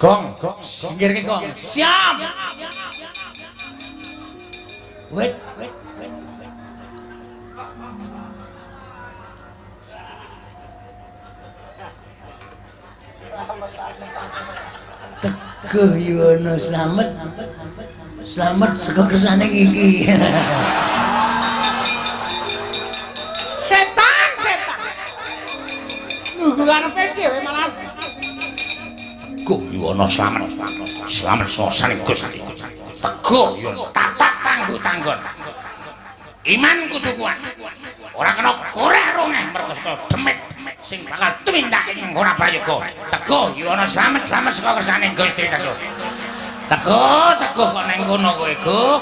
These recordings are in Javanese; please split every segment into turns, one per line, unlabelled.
Gong, singkirke gong. Siap. Wit. Teguh Yuwono slamet. Slamet saka kersane iki.
Setan, setan. Nunggu karepe dhewe malah.
Teguh Yuwono slamet. Slamet sosane Gusti. Teguh Yuwono tatak tangguh tanggon. Iman kudu kuat. Ora kena koreh rongeh mergo saka demit sing bakal tumindake ing ora prayoga. Teguh Yuwono slamet, slamet saka kersane Gusti Teguh. Teguh, Teguh kok nang kono kowe, Guh.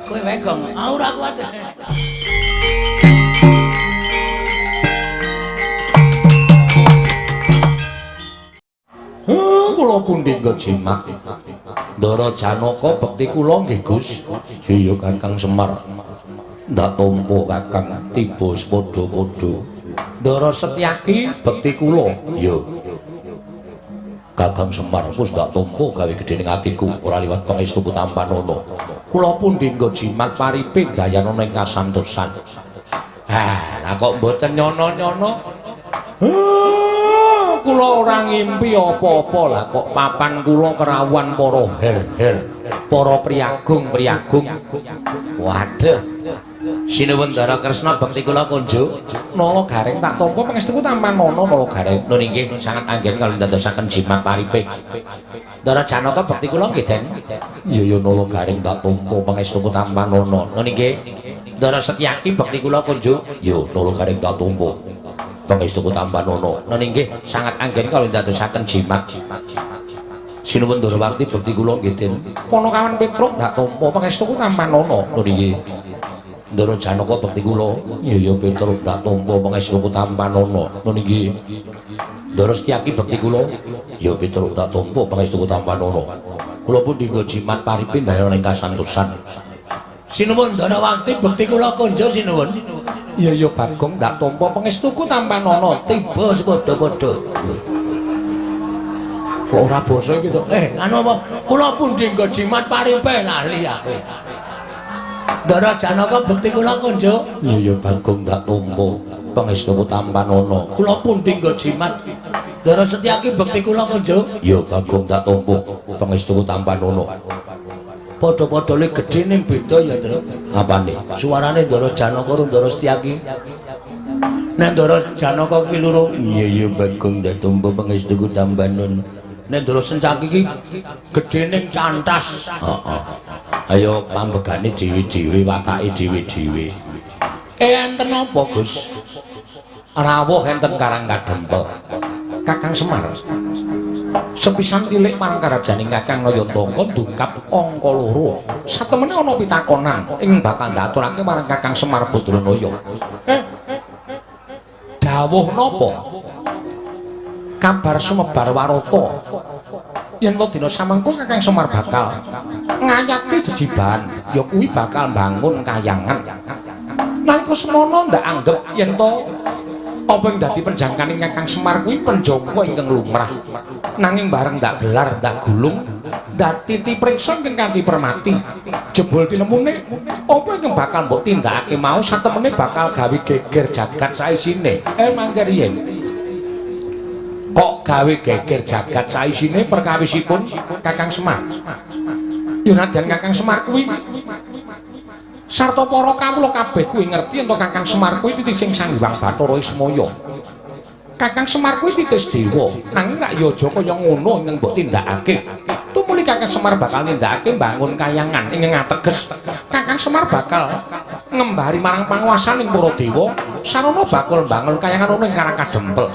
Kowe wae, Gong. Ah ora kuat. Kula pundi jimat. Ndara Janaka bekti kula nggih Gus. Iya Kakang Semar. Ndak tampa Kakang tiba sepadha-padha. Ndara Setyaki bekti kula. Iya. Kakang Semar wis ndak tampa gawe gedhe ning atiku ora liwat pangestuku tampanana. Kula pundi nggo jimat paripe dayanana ing kasantosan. Ah, lah kok mboten nyono-nyono? Kula ora ngimpi apa-apa lah kok papan kula kerawuhan para her-her, para priyagung-priyagung. Waduh. Sinuwun Ndara Kresna bekti kula kunjuk. Nala Gareng tak tampa pangestuku tampanana Nala Gareng. Nun inggih sanget anggen kaliyan dadosaken jimat paripe. Ndara Janaka bekti kula nggih Den. Iya ya Nala Gareng tak tampa pangestuku tampanana. Nun inggih. Ndara Setyaki bekti kula kunjuk. Ya Nala Gareng tak tampa pangestuku tampanana. Nun inggih sanget anggen kaliyan dadosaken jimat. Sinuwun Ndarawarti bekti kula nggih Den. Panakawan Petruk tak tampa pangestuku tampanana. Nun inggih. Ndara Janaka bekti kula. Iya ya Petruk tak tampa pangestuku tampanana. Nun inggih. Ndara Setyaki bekti kula. Ya Petruk tak tampa pangestuku tampanana. Kula pundi nggo jimat paripe ndayana ing kasantosan. Sinuwun Ndarawarti bekti kula konjo sinuwun. Iya ya Bagong tak tampa pangestuku tampanana. Tiba sepadha-padha. Kok ora basa iki to? Anu apa? Kula pundi nggo jimat paripe lali aku. Ndara Janaka bekti kula kunjuk. Iya ya Bagong tak tampa pangestuku tampanana. Kula pundi nggo jimat. Ndara Setyaki bekti kula kunjuk. Ya Bagong tak tampa pangestuku tampanana. Padha-padha le gedhe ning beda ya, Tru. Apane? Suarane Ndara Janaka karo Ndara Setyaki. Nek Ndara Janaka kuwi loro, iya ya Bagong tak tampa pangestuku tampanana. Nek Ndara Setyaki iki gedhe ning cantas. Heeh. Ayo pambegane dhewe-dhewe, watake dhewe-dhewe. Enten apa, Gus? Rawuh enten Karang Kadempel. Kakang Semar. Sepisan tilik marang karajaning Kakang Nayantaka ndungkap angka loro. Satemene ana pitakonan ing bakal ndaturake marang Kakang Semar Badranaya. Dawuh napa? Kabar sumebar warata yen to dina samangko Kakang Semar bakal ngayati jejibahan, ya kuwi bakal mbangun kayangan. Nalika semono ndak anggep yen to apa ing dadi penjangkaning Kakang Semar kuwi penjangka ingkang lumrah. Nanging bareng ndak gelar, ndak gulung, ndak titi priksa ingkang kanthi permati. Jebul tinemune apa ingkang bakal mbok tindakake mau satemene bakal gawe geger jagat saisine. Mangke riyen. Kok gawe geger jagat saisine perkawisipun Kakang Semar? Ya nadyan Kakang Semar kuwi sarta para kawula kabeh kuwi ngerti yen Kakang Semar kuwi titising Sang Hyang Bathara Ismaya. Kakang Semar kuwi titis dewa, nanging rak ya aja kaya ngono ingkang mbok tindakake. Tumuli Kakang Semar bakal nindakake mbangun kayangan ingkang ateges Kakang Semar bakal ngembari marang panguwasaning para dewa sarana bakal mbangun kayangan ana ing Karang Kadempel.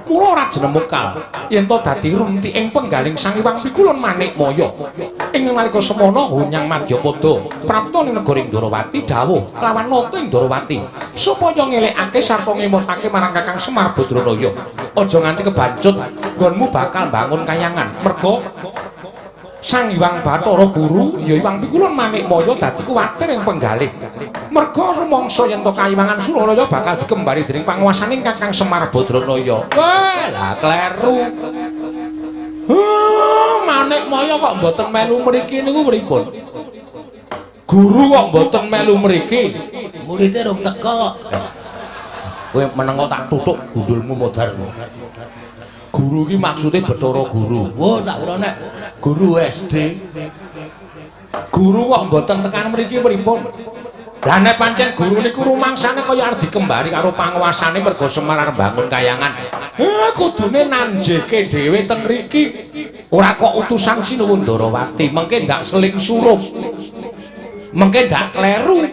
Mula ora jenemukal yen to dadi runtiking penggaling Sang Hyang Pikulun Manikmaya. Ing nalika semono Hunyang Madyapada prapta ning negara Ndrawati dawuh kelawan nata Ndrawati supaya ngelekake sarta ngemotake marang Kakang Semar Badranaya. Aja nganti kebancut nggonmu bakal mbangun kayangan merga Sang Hyang Bathara Guru ya Hyang Pikulun Manikmaya dadi kuwatir ing penggalih. Merga rumangsa yen to kayiwangan Suralaya bakal dikembari dening panguwasaning Kakang Semar Badranaya. Wah, lah kleru. Manikmaya kok mboten melu mriki niku pripun? Guru kok mboten melu mriki?
Muride rung teka kok.
Kowe meneng kok tak tutuk gundulmu modar. Guru iki maksude Bathara Guru.
Wah, tak kira nek
guru SD. Guru kok mboten tekan mriki pripun? Lah nek pancen guru niku rumangsane kaya arep dikembari karo panguwasane merga Semar arep bangun kayangan. Kudune nanjeke dhewe teng mriki. Ora kok utusan Sinuwun Ndarawati, mengke ndak seling surup. Mengke ndak kleru.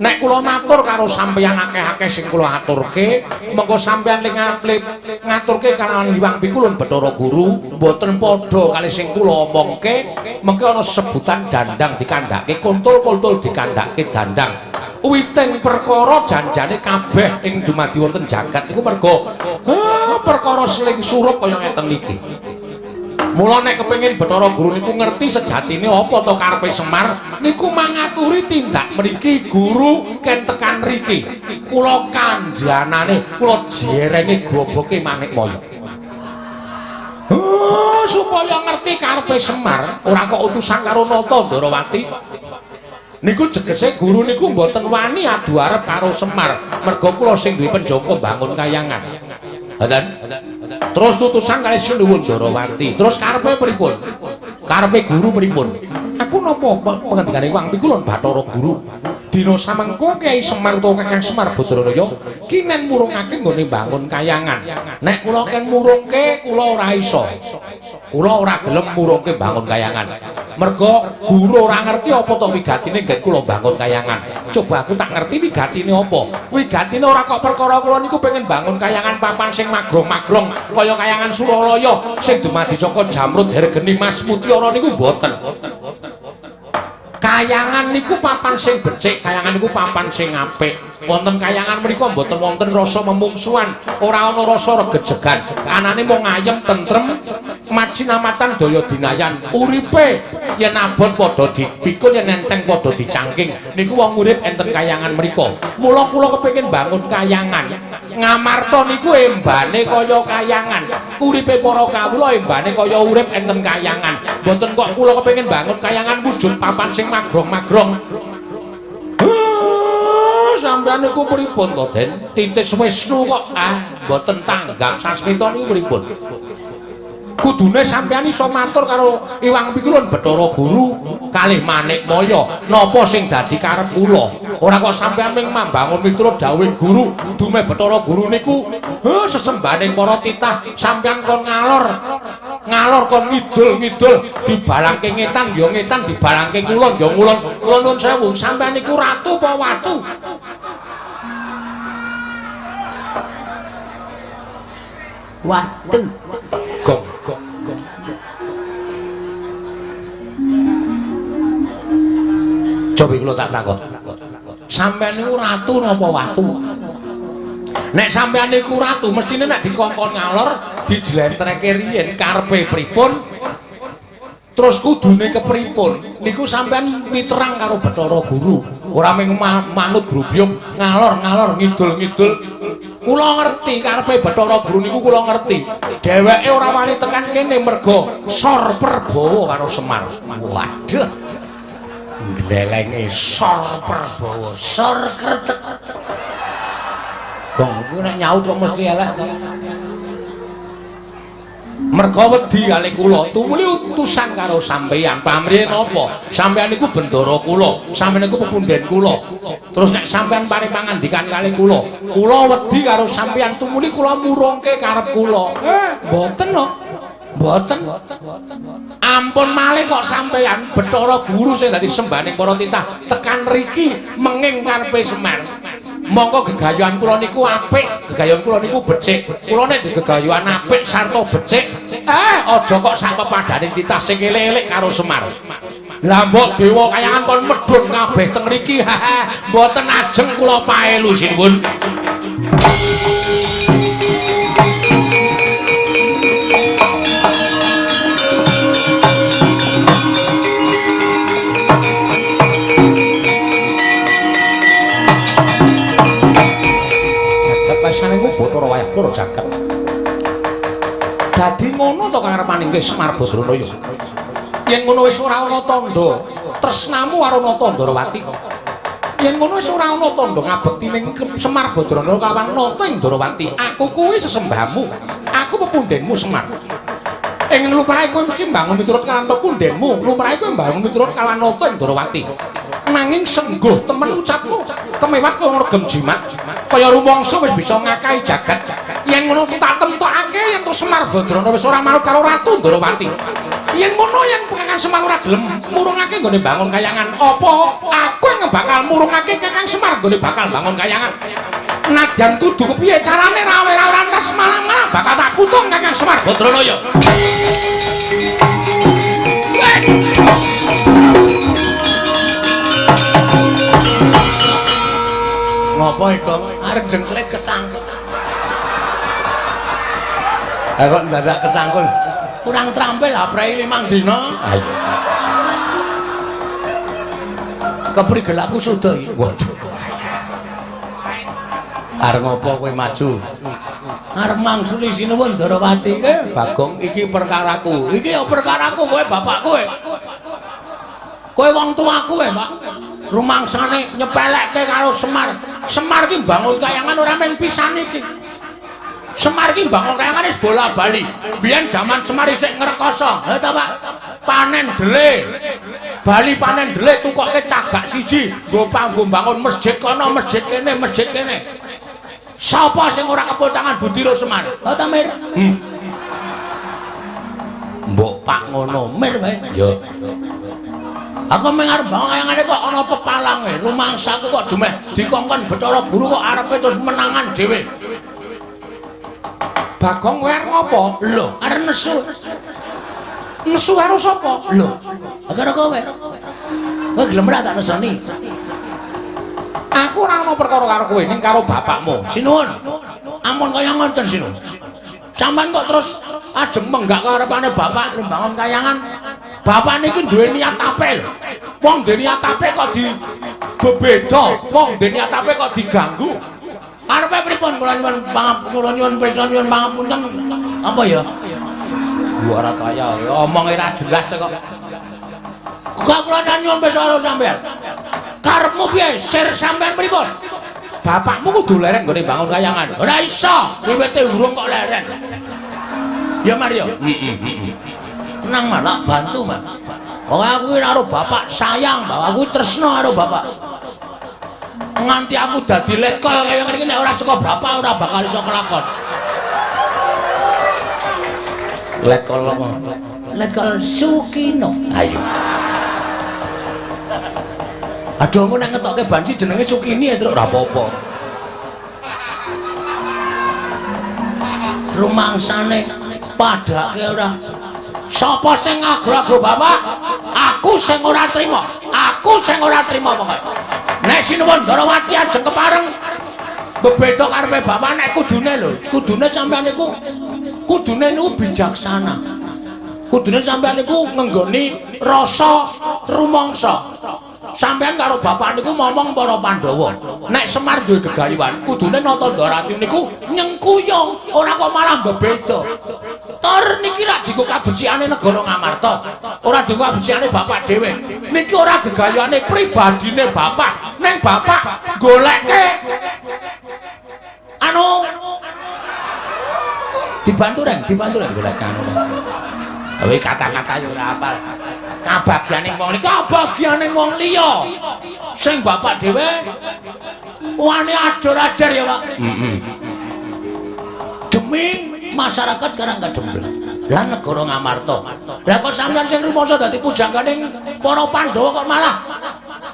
Nek kula matur karo sampeyan akeh-akeh sing kula aturke, mengko sampeyan ling ngaturke kalawan Hyang Pikulun Bathara Guru, mboten padha kali sing kula omongke, mengke ana sebutan dandang dikandhake kuntul-kuntul dikandhake dandang. Witing perkara janjane kabeh ing dumadi wonten jagat iku merga perkara seling surup kaya ngeten iki. Mula nek kepengin Bathara Guru niku ngerti sejatine apa to karepe Semar niku mangaturi tindak mriki guru ken tekan mriki. Kula kandhanane, kula jerenge groboke Manikmaya. Supaya ngerti karepe Semar, ora kok utusan karo Nata Ndarawati. Niku jegese guru niku mboten wani adu arep karo Semar, merga kula sing duwe penjaka bangun kayangan. Ngoten. Terus tutusan kali Sinuwun Ndarawati. Terus karepe pripun? Karepe guru pripun? Aku napa pengendikane Hyang Pikulun Bathara Guru? Dina samengko Kyai Semar utawa Kakang Semar Badranaya kinen murungake nggone bangun kayangan. Nek kula ken murungke kula ora iso. Kula ora gelem murungke bangun kayangan. Merga guru ora ngerti apa to wigatine nggen kula bangun kayangan. Coba aku tak ngerti wigatine apa. Wigatine ora kok perkara kula niku pengen bangun kayangan papan sing magrong-magrong kaya kayangan Suralaya sing dumadi saka jamrud hergeni mas mutiara niku mboten. Kayangan niku papan sing becik, kayangan niku papan sing apik. Wonten kayangan mriku mboten wonten rasa memungsuhan, ora ana rasa regejegan. Anane mung ayem tentrem, macinamatan daya dinayan. Uripe yen abot padha dipikul, yen enteng padha dicangking. Niku wong urip enten kayangan mriku. Mula kula kepengin bangun kayangan. Ngamarta niku embane kaya kayangan. Uripe para kawula embane kaya urip enten kayangan. Mboten kok kula kepengin bangun kayangan wujud papan sing magrong-magrong. Sampeyan niku pripun to, Den? Titis Wisnu kok mboten tanggap sasmita niku pripun? Kudune sampeyan iso matur karo Hyang Pikulun Bathara Guru kalih Manikmaya napa sing dadi karep kula. Ora kok sampeyan ming mambangun miturut dawuhing guru, dume Bathara Guru niku sesembahaning para titah sampeyan kon ngalor. Ngalor kon ngidul-ngidul dibalangke ngetan ya ngetan, dibalangke kulon ya ngulon. Kula nuwun sewu, sampeyan niku ratu apa watu?
Watu.
Gong gong gong. Cobi kula tak takon. Sampeyan niku ratu napa watu? Nek sampeyan niku ratu, mestine nek dikongkon ngalor dijlentreke riyin karepe pripun? Terus kudune kepripun? Niku sampeyan miterang karo Bathara Guru. Ora mung manut grubyung ngalor-ngalor ngidul-ngidul. Kula ngerti karepe Bathara Guru niku kula ngerti. Dheweke ora wani tekan kene merga sor perbawa karo Semar. Waduh. Glelenge sor perbawa,
sor kretek.
Gong kuwi nek nyaut kok mesti elek to. Merga wedi kalih kula, tumuli utusan karo sampeyan. Pamrih napa? Sampeyan niku bendara kula, sampeyan niku pepunden kula. Terus nek sampeyan paring pangandikan kalih kula, kula wedi karo sampeyan tumuli kula murungke karep kula. Mboten no. Mboten. Ampun malih kok sampeyan Bathara Guru sing dadi sembahaning para titah tekan riki menging karepe Semar. Mongko gegayuhan kula niku apik, gegayuhan kula niku becik. Kula nek digegayuhan apik sarta becik, aja kok sak pepadhaning titah sing elek-elek karo Semar. Lah mbok dewa kayangan kon medhun kabeh teng riki, mboten ajeng kula paelu sinuwun. para jagat. Dadi ngono to karepaning Semar Badranaya. Yen ngono wis ora ana tandha tresnamu karo Nata Ndarawati. Yen ngono wis ora ana tandha ngabekti ning Semar Badranaya kawan Nata ing Ndarawati. Aku kuwi sesembahmu. Aku pepundhenmu Semar. Ing lumrahe kowe mesti mbangun miturut kalawan pepundhenmu, lumrahe kowe mbangun miturut kalawan Nata ing Ndarawati. Nanging sengguh temen ucapmu, kemewat kowe ngregem jimat, kaya rumangsa wis bisa ngakahi jagat. Yen ngono tak temtokake yen to Semar Badrana wis ora manut karo Ratu Ndarawati. Yen ngono yen Kakang Semar ora gelem murungake nggone bangun kayangan, apa aku yang bakal murungake Kakang Semar nggone bakal bangun kayangan? Nadyan kudu kepiye carane rawe-rawe rantas malang-malang bakal tak putung Kakang Semar Badranaya.
Ngopo iku? Arep jengklet kesangkut.
Ha kok ndadak kesangkut?
Kurang terampil aprei 5 dina.
Ayo.
Keprigel aku suda iki.
Waduh. Arep ngopo kowe maju?
Arep mangsuli sinuwun Ndarawati.
Bagong iki perkaraku.
Iki ya perkaraku kowe bapak kowe. Kowe wong tuaku kowe, Pak. Rumangsane nyepelekke karo Semar. Semar ki mbangun kayangan ora mung pisan iki. Semar ki mbangun kayangan wis bola-bali. Biyen jaman Semar isih ngrekoso. Ha ta, Pak? Panen dele. Bali panen dele tukoke cagak siji, nggo panggo mbangun masjid kono, masjid kene, masjid kene. Sapa sing ora kepul tangan budi ro Semar? Ha ta, Mir? Mbok Pak ngono, Mir wae.
Ya.
Aku mung arep bangun kayangane kok ana pepalange, rumangsaku kok dumeh dikongkon Bathara Guru kok arepe terus menangan dhewe.
Bagong kowe arep ngopo?
Lho, arep nesu.
Nesu karo sapa?
Lho, karo kowe. Kowe gelem ora tak nesoni?
Aku ora ana perkara karo kowe ning karo bapakmu.
Sinuwun. Ampun kaya ngoten sinuwun. Sampeyan kok terus ajeng menggak karepane bapak mbangun kayangan. Bapak niki duwe niat apik lho. Wong duwe niat apik kok di bebeda, wong duwe niat apik kok diganggu. Arepe pripun kula nyuwun kula nyuwun pirsa nyuwun pangapunten apa ya?
Ora kaya omonge ra jelas kok.
Kok kula nyuwun pirsa karo sampeyan. Karepmu piye? Sir sampeyan pripun?
Bapakmu kudu leren nggone bangun kayangan.
Ora iso, wiwite urung kok leren. Ya Mario.
Heeh.
Tenang Mar, tak bantu Mar. Pokoke aku ki karo bapak sayang, bapak aku tresno karo bapak. Nganti aku dadi letkol kaya ngene iki nek ora saka bapak ora bakal iso kelakon.
Letkol apa?
Letkol Sukino.
Ayo.
Aduh, aku nek ngetokke banci jenenge Sukini ya, Truk.
Ora apa-apa.
Rumangsane padake ora. Sapa sing ngagro-agro bapak? Aku sing ora trima. Aku sing ora trima pokoke. Nek sinuwun Ndarawati ajeng kepareng bebeda karepe bapak nek kudune lho, kudune sampeyan niku kudune niku bijaksana. Kudune sampeyan niku ngenggoni rasa rumangsa. Sampeyan karo bapak niku momong para Pandhawa. Nek Semar duwe gegayuhan, kudune Nata Ndarawati niku nyengkuyung, ora kok malah bebeda. Tor niki rak dienggo kabecikane negara Ngamarta, ora dienggo kabecikane bapak dhewe. Niki ora gegayuhane pribadine bapak, ning bapak goleke anu dibantu reng, dibantu reng
golek anu. Kowe kata-kata yo ora apal.
Kabagyane wong liya, kabagyane wong liya. Sing bapak dhewe wani ajar-ajar ya, Pak.
Heeh.
Demi masyarakat Karang Kadempel lan negara Ngamarta. Lah kok sampeyan sing rumangsa dadi pujangganing para Pandhawa kok malah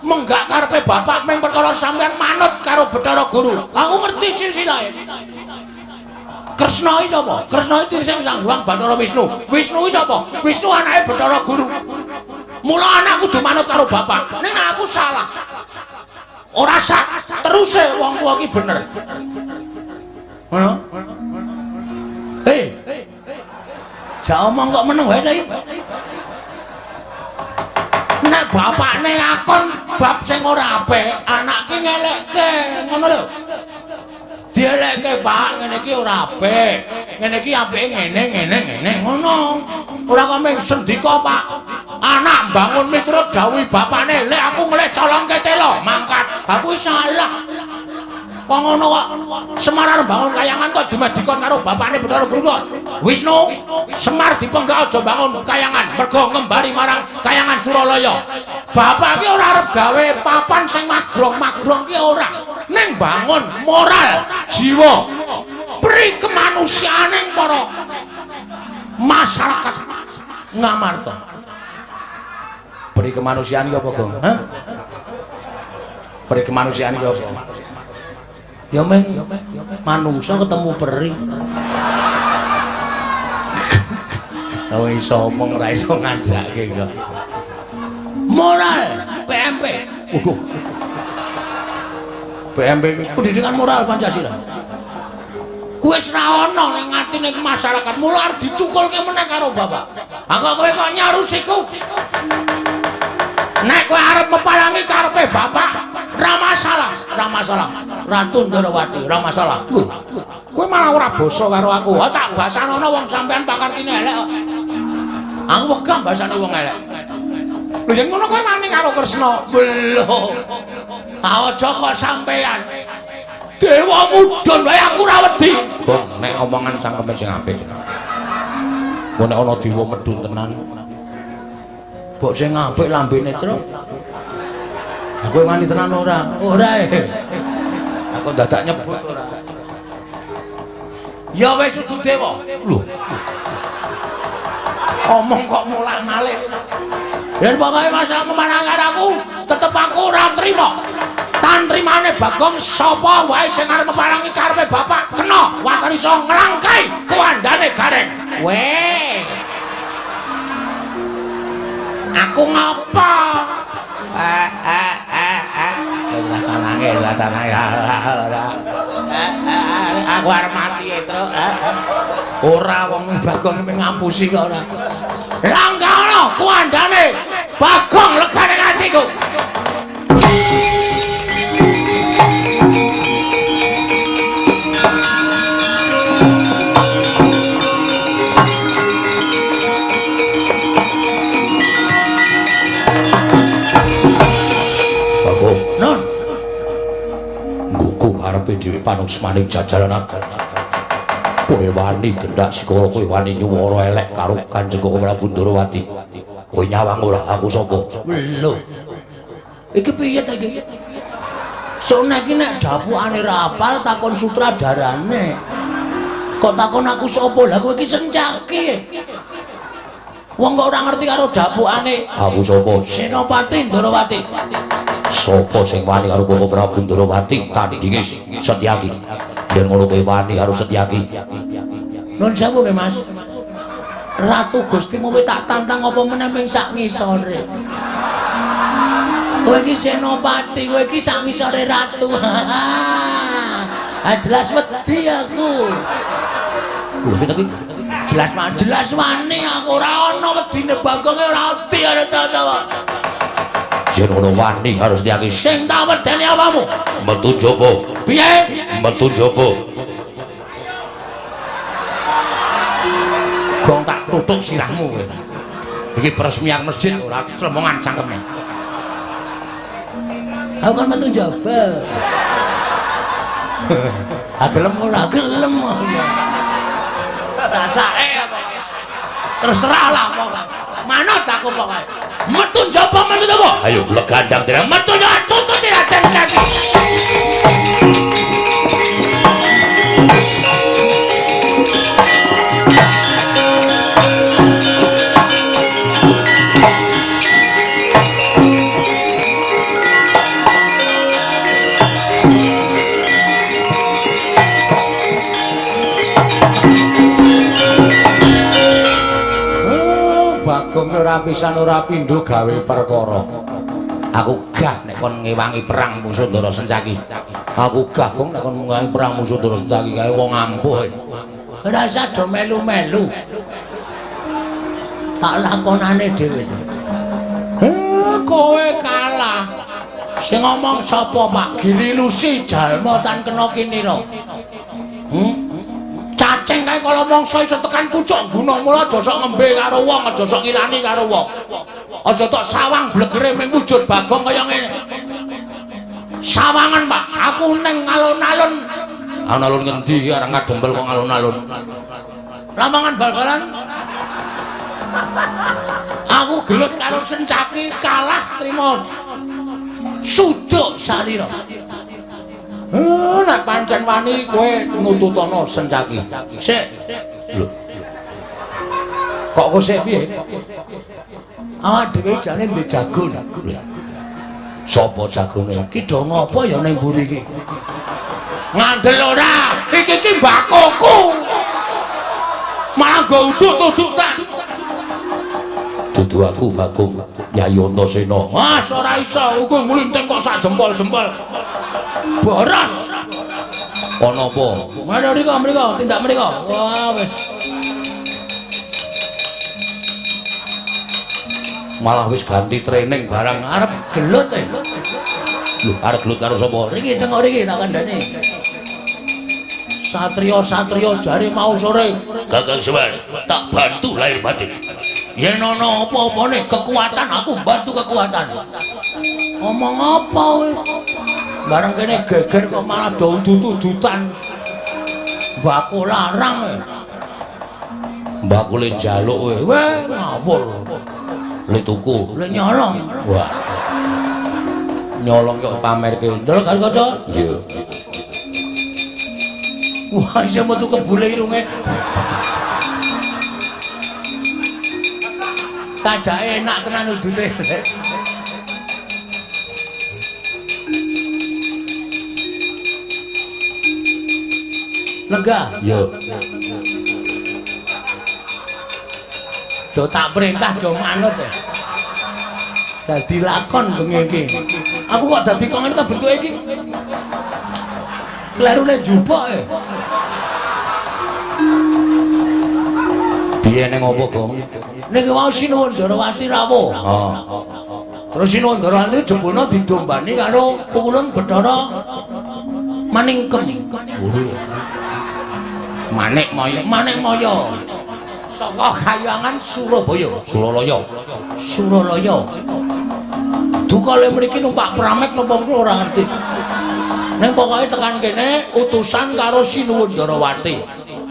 menggak karepe bapak mung perkara sampeyan manut karo Bathara Guru. Aku ngerti silsilahe. Kresna iki sapa? Kresna iki sing Sang Hyang Bathara Wisnu. Wisnu iki sapa? Wisnu anake Bathara Guru. Mula anak kudu manut karo bapak. Ning aku salah. Ora sah. Teruse wong tuwa iki bener. Ngono? Hei. Jak omong kok meneng wae ta iki. Nek bapakne akon bab sing ora apik, anake ngelekke, ngono lho. Dielekke, Pak, ngene iki ora apik. Ngene iki apike ngene ngene ngene ngono. Ora kok mung sendika, Pak. Anak bangun miturut dawuh bapane, lek aku ngelih colongke telo, mangkat. Aku salah. Kok ngono kok Semar arep bangun kayangan kok dumedikon karo bapane Bathara Guru. Wisnu, Semar dipenggak aja bangun kayangan mergo ngembari marang kayangan Suralaya. Bapak ki ora arep gawe papan sing magrong-magrong ki ora. Ning bangun moral, jiwa, pri kemanusiaaning para masyarakat Ngamarta. Pri kemanusiaan ki apa, Gong? Hah? Pri kemanusiaan ki apa? Ya meng manungsa ketemu peri. Oh iso omong ora iso ngandhake kok. Moral PMP. Waduh. PMP pendidikan moral Pancasila. Kuwi wis ra ana ning atine masyarakat. Mula arep ditukulke meneh karo bapak. Ha kok kowe kok nyarusiku? Nek kowe arep meparangi karepe bapak, ra masalah, ra masalah. Ratu Ndorowati, ra masalah. Lho, kowe malah ora basa karo aku. Ha tak basanono wong sampean pakartine elek kok. Aku wegah basane wong elek. Lho yen ngono kowe wani karo Kresna. Lho. Aja kok sampean. Dewa mudhun wae aku ora wedi. Bong, nek omongan cangkeme sing apik. Engko nek ana dewa medhun tenan. Mbok sing apik lambene, Tru. Aku wani tenan ora? Ora e. Aku dadak nyebut ora. Ya wis kudu dewa. Lho. Omong kok mulak-malik. Yen pokoke masa memarang karo aku, tetep aku ora trima. Tantrimane Bagong sapa wae sing arep meparangi karepe bapak kena waton iso nglangkai kuandane Gareng. Weh. Aku ngopo? Ora nangis, ora nangis. Ora. Aku arep mati, Tru. Ora wong Bagong mung ngapusi kok ora. Langkahno kuandane Bagong legane atiku.
Bagong,
Nun,
nggugu karepe dhewe panungsmaning jajaran agama. Kowe wani gendak sikara, kowe wani nyuwara elek karo Kanjeng Koko Prabu Ndorowati. Kowe nyawang ora aku sapa?
Lho. Iki piye ta iki? Sone iki nek dapukane ra apal takon sutradarane. Kok takon aku sapa? Lah kowe iki sencaki. Wong kok ora ngerti karo dapukane.
Aku sapa?
Senopati Ndorowati.
Sapa sing wani karo Koko Prabu Ndorowati tandinge Setyaki? Yen ngono kowe wani karo Setyaki.
Nun sewu nggih, Mas. Ratu Gustimu kowe tak tantang apa meneh ming sak ngisore. Kowe iki senopati, kowe iki sak ngisore ratu. Ah jelas wedi aku.
Lho iki
jelas jelas wani aku ora ana wedine Bagonge ora wedi karo sapa-sapa.
Yen ngono wani karo Setyaki.
Sing tak wedeni awamu.
Metu njaba.
Piye?
Metu njaba.
Gong tak tutuk sirahmu kowe. Iki peresmian masjid ora tremongan cangkeme. Aku kan metu njaba. Ah gelem ora gelem. Sasake apa. Terserah lah pokoke. Manut aku pokoke. Metu njaba metu njaba.
Ayo legandang dirang
metu njaba tutut Raden Setyaki. Bagong ora pisan ora pindho gawe perkara. Aku gah nek kon ngewangi perang musuh Ndara Sencaki. Aku gah kong nek kon ngewangi perang musuh Ndara Sencaki kae wong ampuh. Ora usah do melu-melu. Tak lakonane dhewe. Kowe kalah. Sing ngomong sapa, Pak? Giri Lusi jalma tan kena kinira. Cacing kae kala mangsa iso tekan pucuk guna, mula aja sok ngembe karo wong, aja sok ngilani karo wong. Aja tok sawang blegere ming wujud Bagong kaya ngene. Sawangan, Pak, aku ning alun-alun.
Alun-alun ngendi iki arang kadempel kok alun-alun.
Lapangan bal-balan. Aku gelut karo Sencaki kalah trimo suduk salira.
Nek pancen wani kowe nututana Sencaki.
Sik.
Lho. Kok kok sik piye?
Awak dhewe jane ndek jago.
Sapa jagone?
Ki do ngopo ya ning mburi iki?
Ngandel ora? Iki ki mbakoku. Malah nggo udut-udutan. Dudu aku Bagong Yayi Antasena.
Wah, ora iso, uga nglinting kok sak jempol-jempol. Boros.
Ana apa?
Mari mriko, mriko, tindak mriko. Wah, wis.
Malah wis ganti training barang
arep gelut e.
Lho, arep gelut karo sapa?
Riki tengok riki tak kandhane. Satria-satria jare mau sore.
Kakang Semar, tak bantu lahir batin.
Yen ana apa-apane kekuatan aku bantu kekuatan. Omong apa kowe? Bareng kene geger kok malah do udut-udutan. Mbako larang e.
Mbako le njaluk kowe.
Weh, ngawur.
Le tuku,
le nyolong.
Wah. Nyolong kok pamerke.
Ndelok karo kaca?
Iya.
Wah, iso metu kebule irunge. Sajake enak tenan udute. Lenggah.
Iya.
Do tak perintah do manut e. Dadi lakon bengi iki. Aku kok dadi kok ngene ta bentuke iki. Klerune jupuk e.
Piye ning opo, Gong?
Niki wau Sinuwun Darawati rawuh.
Oh.
Terus Sinuwun Darawati jebulna didombani karo pukulun Bathara Maningkem.
Manik Maya.
Manik Maya. Saka kayangan Surabaya.
Suralaya.
Suralaya. Duka le mriki numpak pramek napa ora ngerti. Ning pokoke tekan kene utusan karo Sinuwun Darawati.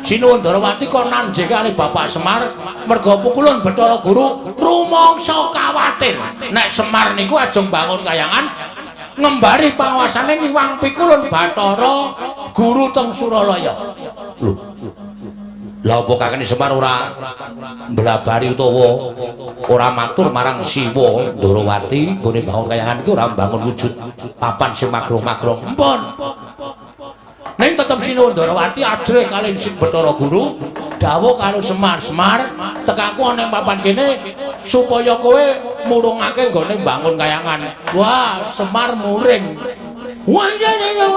Sinuwun Darawati kon nanjekane Bapak Semar merga pukulun Bathara Guru rumangsa kawatir.
Nek Semar niku ajeng bangun kayangan ngembari panguasane miwang pikulun Bathara Guru teng Suralaya. Lho. Lha apa kakene Semar ora mblabari utawa ora matur marang Siwa Ndarawati nggone bangun kayangan iki ora mbangun wujud papan sing magrong-magrong.
Empun. Ning tetep Sinuwun Ndarawati ajrih kalih Sing Bathara Guru dawuh karo Semar, Semar tekaku ana ing papan kene supaya kowe murungake nggone mbangun kayangan. Wah, Semar muring. Wah, iya iya iya.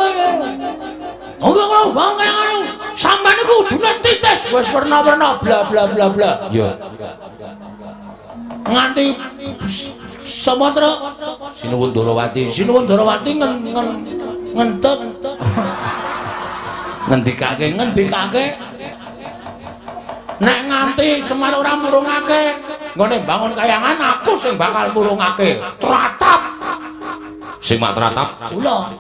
Oke, kalau bangun kayangan sampean niku kudune titis wis werna-werna bla bla bla bla.
Iya.
Nganti Sumatera
Sinuwun Ndarawati,
Sinuwun Ndarawati ngentut
ngendikake
ngendikake nek nganti Semar ora murungake nggone bangun kayangan aku sing bakal murungake. Tratap.
Sing mak tratap
kula.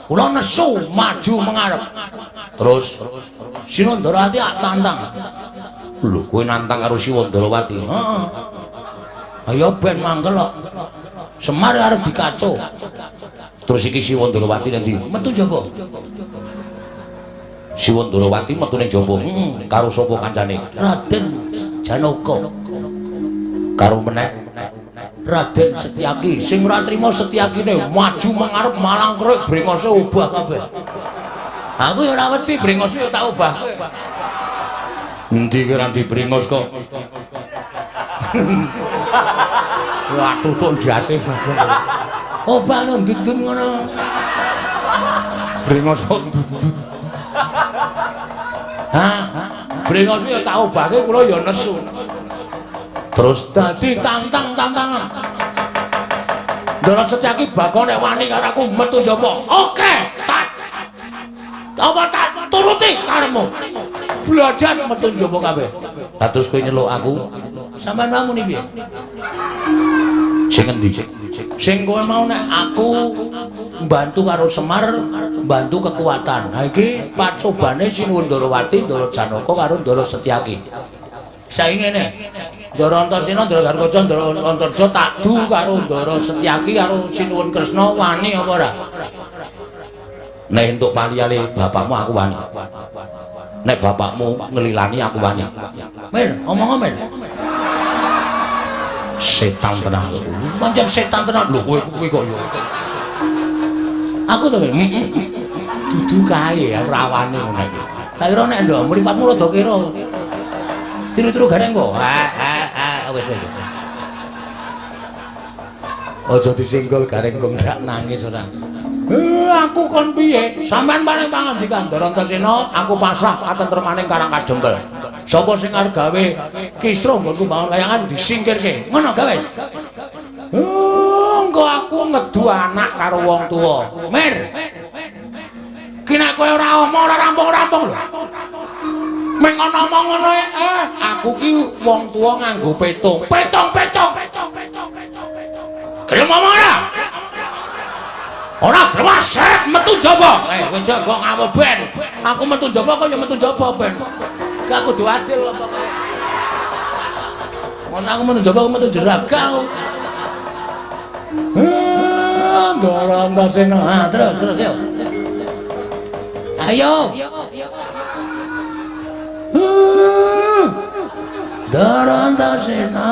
Kula nesu maju mengarep.
Terus
Sinuwun Ndarawati ak tantang.
Lho, kowe nantang karo Sinuwun Ndarawati?
Heeh. Ayo ben mangkel kok. Semar arep dikaco.
Terus iki Sinuwun Ndarawati nanti
metu njaba.
Sinuwun Ndarawati metu ning jaba. Karo sapa kancane?
Raden Janaka.
Karo meneh
Raden Setyaki. Sing ora trima Setyakine maju mengarep malang krek brengose obah kabeh. Aku ya ora wedi brengose ya tak obahke.
Endi kowe ora dibrengos kok? Wah, tutuk ndase Bagong.
Obah no ndudun ngono.
Brengos kok ndudun.
Hah? Brengos ya tak obahke kula ya nesu.
Terus
dadi tantang-tantangan. Ndara Setyaki bakal nek wani karo aku metu njaba. Oke, tak apa tak turuti karepmu. Belajar metu njaba kabeh.
Lah terus kowe nyeluk aku,
Sampeyan mau muni piye?
Sing endi?
Sing kowe mau nek aku mbantu karo Semar, mbantu kekuatan. Ha iki pacobane Sinuwun Ndarawati, Ndara Janaka karo Ndara Setyaki. Saiki ngene. Ndara Antasena, Ndara Garkaca, Ndara Antarja tak du karo Ndara Setyaki karo Sinuwun Kresna wani apa ora?
Nek entuk paliyane bapakmu aku wani. Nek bapakmu ngelilani aku wani.
Mir, omong Mir.
Setan tenan.
Pancen setan tenan.
Lho kowe kuwi kok yo.
Aku to, Mir. Dudu kae ora wani ngono iki. Tak kira nek ndok mripatmu rada kira. Tiru-tiru gareng kok. Ha wis wis.
Aja disenggol gareng kok ndak nangis ora.
Aku kon piye? Sampeyan paling pangandikan Ndara Antasena, aku pasrah katentremaning Karang Kadempel. Sapa sing arep gawe kisruh nggonku mbangun layangan disingkirke. Ngono gawe. Engko aku ngedu anak karo wong tuwa. Mir. Ki nek kowe ora omong ora rampung-rampung lho. Meng ana omong ngono aku ki wong tuwa nganggo petung. Petung-petung. Gelem omong ora? Ora gelem set metu njaba. Kowe kok ngawur ben. Aku metu njaba kok ya metu njaba ben. Ki aku kudu adil apa kowe. Ngono aku metu njaba aku metu jeraga aku. Ndara Antasena. Ha terus terus yo. Ayo. Ndara Antasena.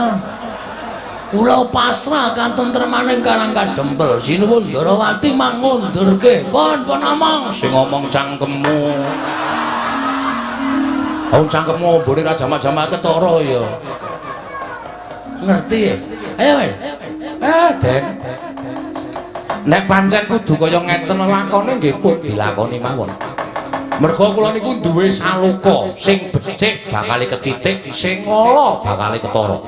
Kula pasrah katentremaning Karang Kadempel. Sinuwun Ndarawati mangundurke. Pon pon omong.
Sing ngomong cangkemmu. Wong cangkemmu ombone ra jamak-jamak ketara ya.
Ngerti ya? Ayo, weh.
Den. Nek pancen kudu kaya ngeten lakone nggih pun dilakoni mawon. Merga kula niku duwe saloka sing becik bakale ketitik, sing ala bakale ketara.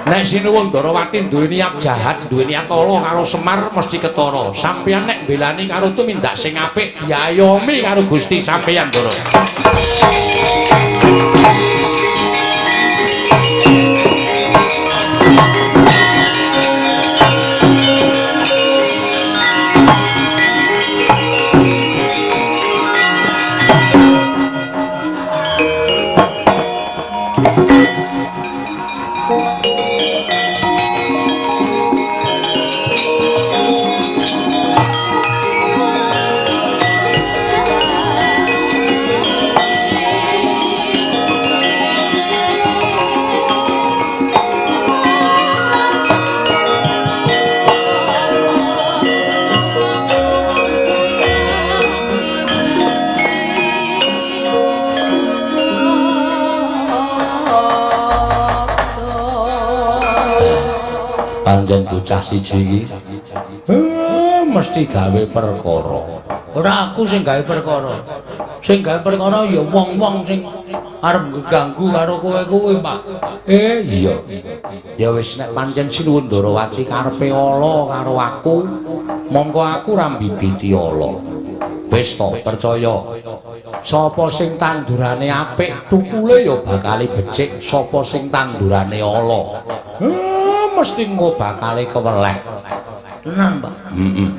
Nek Sinuwun Ndarawati duwe niat jahat, duwe niat ala karo Semar mesti ketara. Sampeyan nek mbelani karo tumindak sing apik diayomi karo Gusti sampeyan, Ndara. Pancen bocah siji iki mesti gawe perkara.
Ora aku sing gawe perkara. Sing gawe perkara ya wong-wong sing arep ngganggu karo kowe kuwi, Pak.
Iya. Ya wis nek pancen Sinuwun Ndarawati karepe ala karo aku, mongko aku ora mbibiti ala. Wis to, percaya. Sapa sing tandurane apik, tukule ya bakale becik. Sapa sing tandurane ala, mesti engko bakale keweleh.
Tenan, Pak.
Heeh.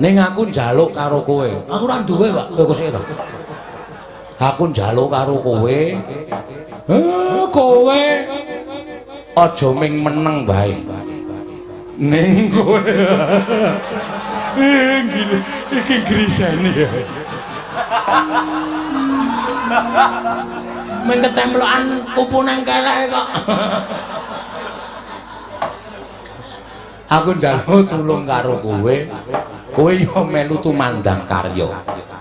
Ning aku njaluk karo kowe.
Aku ora duwe, Pak.
Kowe sik to. Aku njaluk karo kowe. Kowe aja ming meneng wae. Ning kowe.
Iki grisene.
Ming ketemplokan pupu nang kelek kok.
Aku njaluk tulung karo kowe. Kowe yo melu tumandang karya.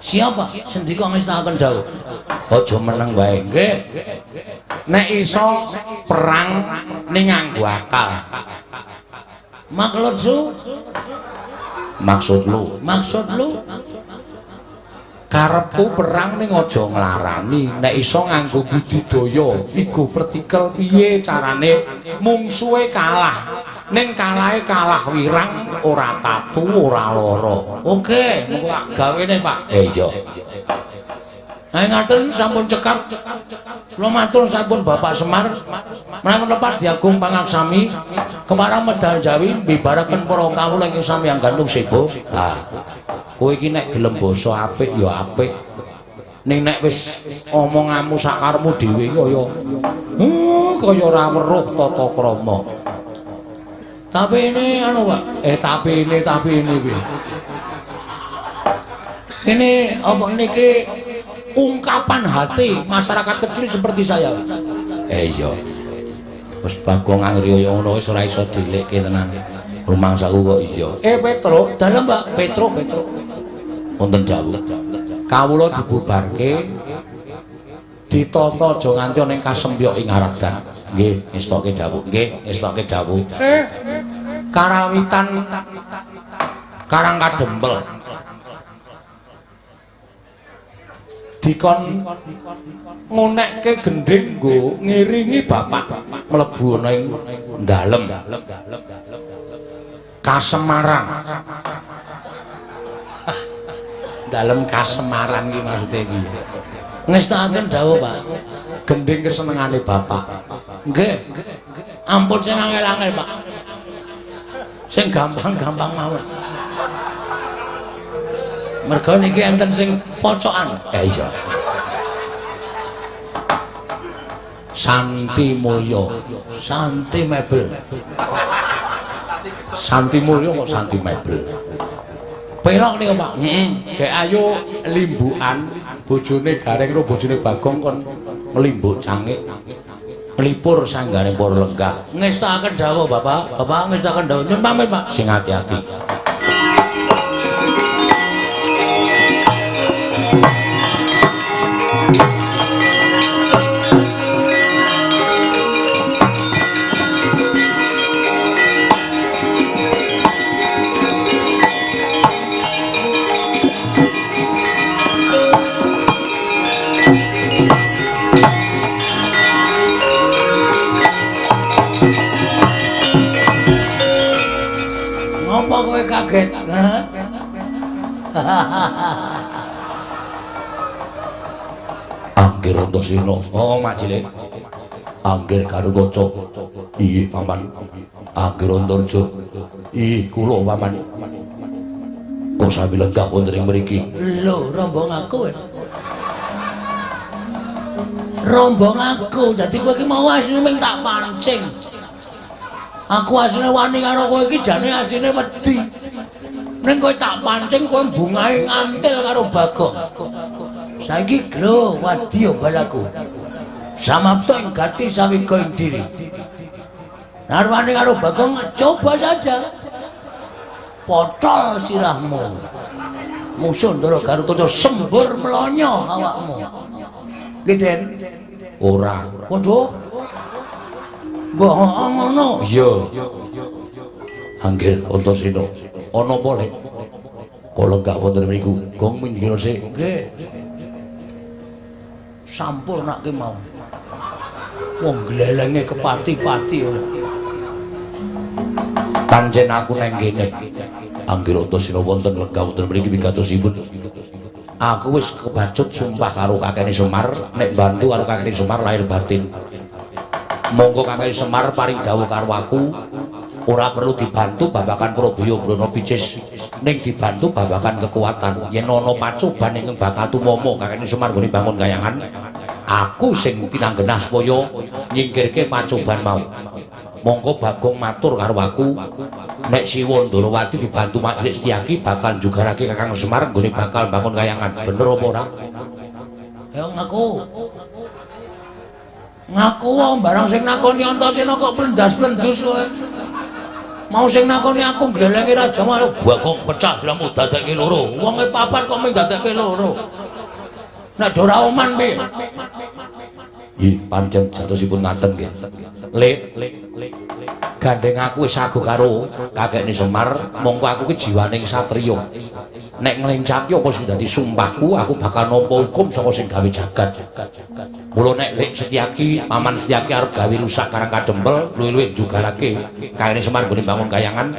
Siapa? Sendika ngestakaken dawuh.
Aja meneng wae. Nggih. Nek iso perang ning nganggo akal.
Maksud su?
Maksud lu?
Maksud lu?
Karepku perang ning aja nglarani, nek iso nganggo budidaya, igo pertikel piye carane mungsuhe kalah. Ning kalahe kalah wirang, ora tatu, ora lara. Oke, mengko tak gawene, Pak. Iya.
Nah, ngaten sampun cekap. Kula matur sampun Bapak Semar. Menawi lepat diagung pangaksami kemarang medal Jawi mbibaraken para kawula ingkang sami anggantung sebo.
Ah. Kowe iki nek gelem basa apik ya apik. Ning nek wis omonganmu sakarepmu dhewe kaya kaya ora weruh tata krama.
Tapi ini anu, Pak.
Tapi ini piye?
Ini apa niki ungkapan hati masyarakat kecil seperti saya.
Iya. Wis Bagong angriya ngono wis ora iso dilekke tenan. Rumangsaku kok iya. Petruk,
dalem Pak, Petruk.
Wonten dawuh. Kawula dibubarke ditata aja nganti ana ing kasempyok ing Haradan. Nggih, ngestokke dawuh. Nggih, ngestokke dawuh. Karawitan Karang Kadempel. Dikon ngonekke gendhing nggo ngiringi bapak mlebu ana ing dalem Kasemaran. Dalem Kasemaran iki maksude iki.
Ngestakaken dawuh, Pak.
Gendhing kesenengane bapak.
Nggih. Ampun sing angel-angel, Pak. Sing gampang-gampang mawon. Merga niki enten sing pocokan.
Iya. Santi Mulya,
Santi Mebel.
Santi Mulya kok Santi Mebel.
Pelok niku, Pak.
Heeh. Gek ayo limbukan bojone Gareng karo bojone Bagong kon nglimbuk cangik. Nglipur sanggane para lenggah.
Ngestakaken dawuh, Bapak. Bapak ngestakaken dawuh. Nyun pamit, Pak.
Sing ati-ati.
Ngopo kowe kaget?
Anggir Antasena. Oh, Mak Cilik. Anggir Garukaca. Iya, Paman. Anggir Antarja. Iya, kula Paman. Kok sami lenggah wonten ing mriki?
Lho, rombong aku. Rombong aku. Dadi kowe iki mau asline mung tak pancing. Aku asline wani karo kowe iki jane asline wedi. Ning kowe tak pancing kowe bungahe ngantil karo Bagong. Saiki glo wadya balaku. Samapta ing gati sawiga ing diri. Narwani karo Bagong coba saja. Potol sirahmu. Musuh Ndara Garukaca sembur mlonyo awakmu. Nggih, Den.
Ora.
Waduh. Mbah ngono.
Iya. Anggir Antasena. Ana apa, Lek? Kok lenggah wonten mriku? Gong minggir sik.
Nggih. Sampurnake mau. Wong glelenge kepati-pati ora.
Pancen aku nang kene. Anggir Antasena wonten lenggah wonten mriki wigatosipun. Aku wis kebacut sumpah karo kakene Semar, nek bantu karo kakene Semar lahir batin. Monggo kakene Semar paring dawuh karo aku, ora perlu dibantu babagan Prabowo Brana Picis, ning dibantu babagan kekuatan. Yen ana pacoban ingkang bakal tumama kakene Semar nggone bangun kayangan, aku sing tinanggenah supaya nyingkirke pacoban mau. Monggo Bagong matur karo aku, nek Siwa Ndarawati dibantu Mak Cilik Setyaki bakal njugarake Kakang Semar nggone bakal bangun kayangan. Bener apa ora?
Ya ngaku. Ngaku wae barang sing nakoni Antasena kok plendas-plendus kowe. Mau sing nakoni aku glelenge raja malah
Bagong pecah siramu dadekke loro.
Wonge papat kok mung dadekke loro. Nek ora oman piye?
Ih, pancen jatosipun ngaten nggih. Lek, gandeng aku wis sago karo kakekne Semar, mongko aku ki jiwaning satriya. Nek nglencaki apa sing dadi sumpahku, aku bakal nampa hukum saka sing gawe jagat. Mula nek Lek Setyaki, Paman Setyaki arep gawe rusak Karang Kadempel, luwih-luwih njugarake kakekne Semar nggone bangun kayangan.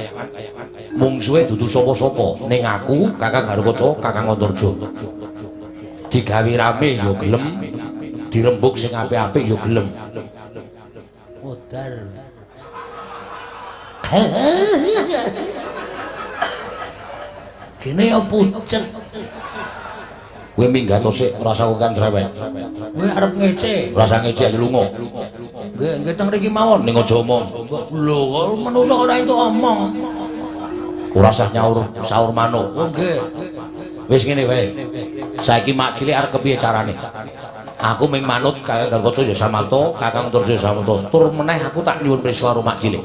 Mungsuhe dudu sapa-sapa, ning aku, Kakang Garukaca, Kakang Antarja. Digawe rame ya gelem, dirembug sing apik-apik ya gelem.
Modar. Gene ya pucet.
Kowe minggat sik, ora usah kokan cerewet.
Kowe arep ngece.
Ora usah ngece ayo lunga.
Nggih, nggih teng mriki mawon.
Ning aja omong.
Lho, kok manungsa ora entuk omong.
Ora usah nyaur saur manuk.
Oh nggih.
Wis ngene wae. Saiki mak cilik arep kepiye carane? Aku ming manut Kakang Garukaca ya Samarta, Kakang Antarja ya Samarta. Tur meneh aku tak nyuwun prisa karo mak cilik.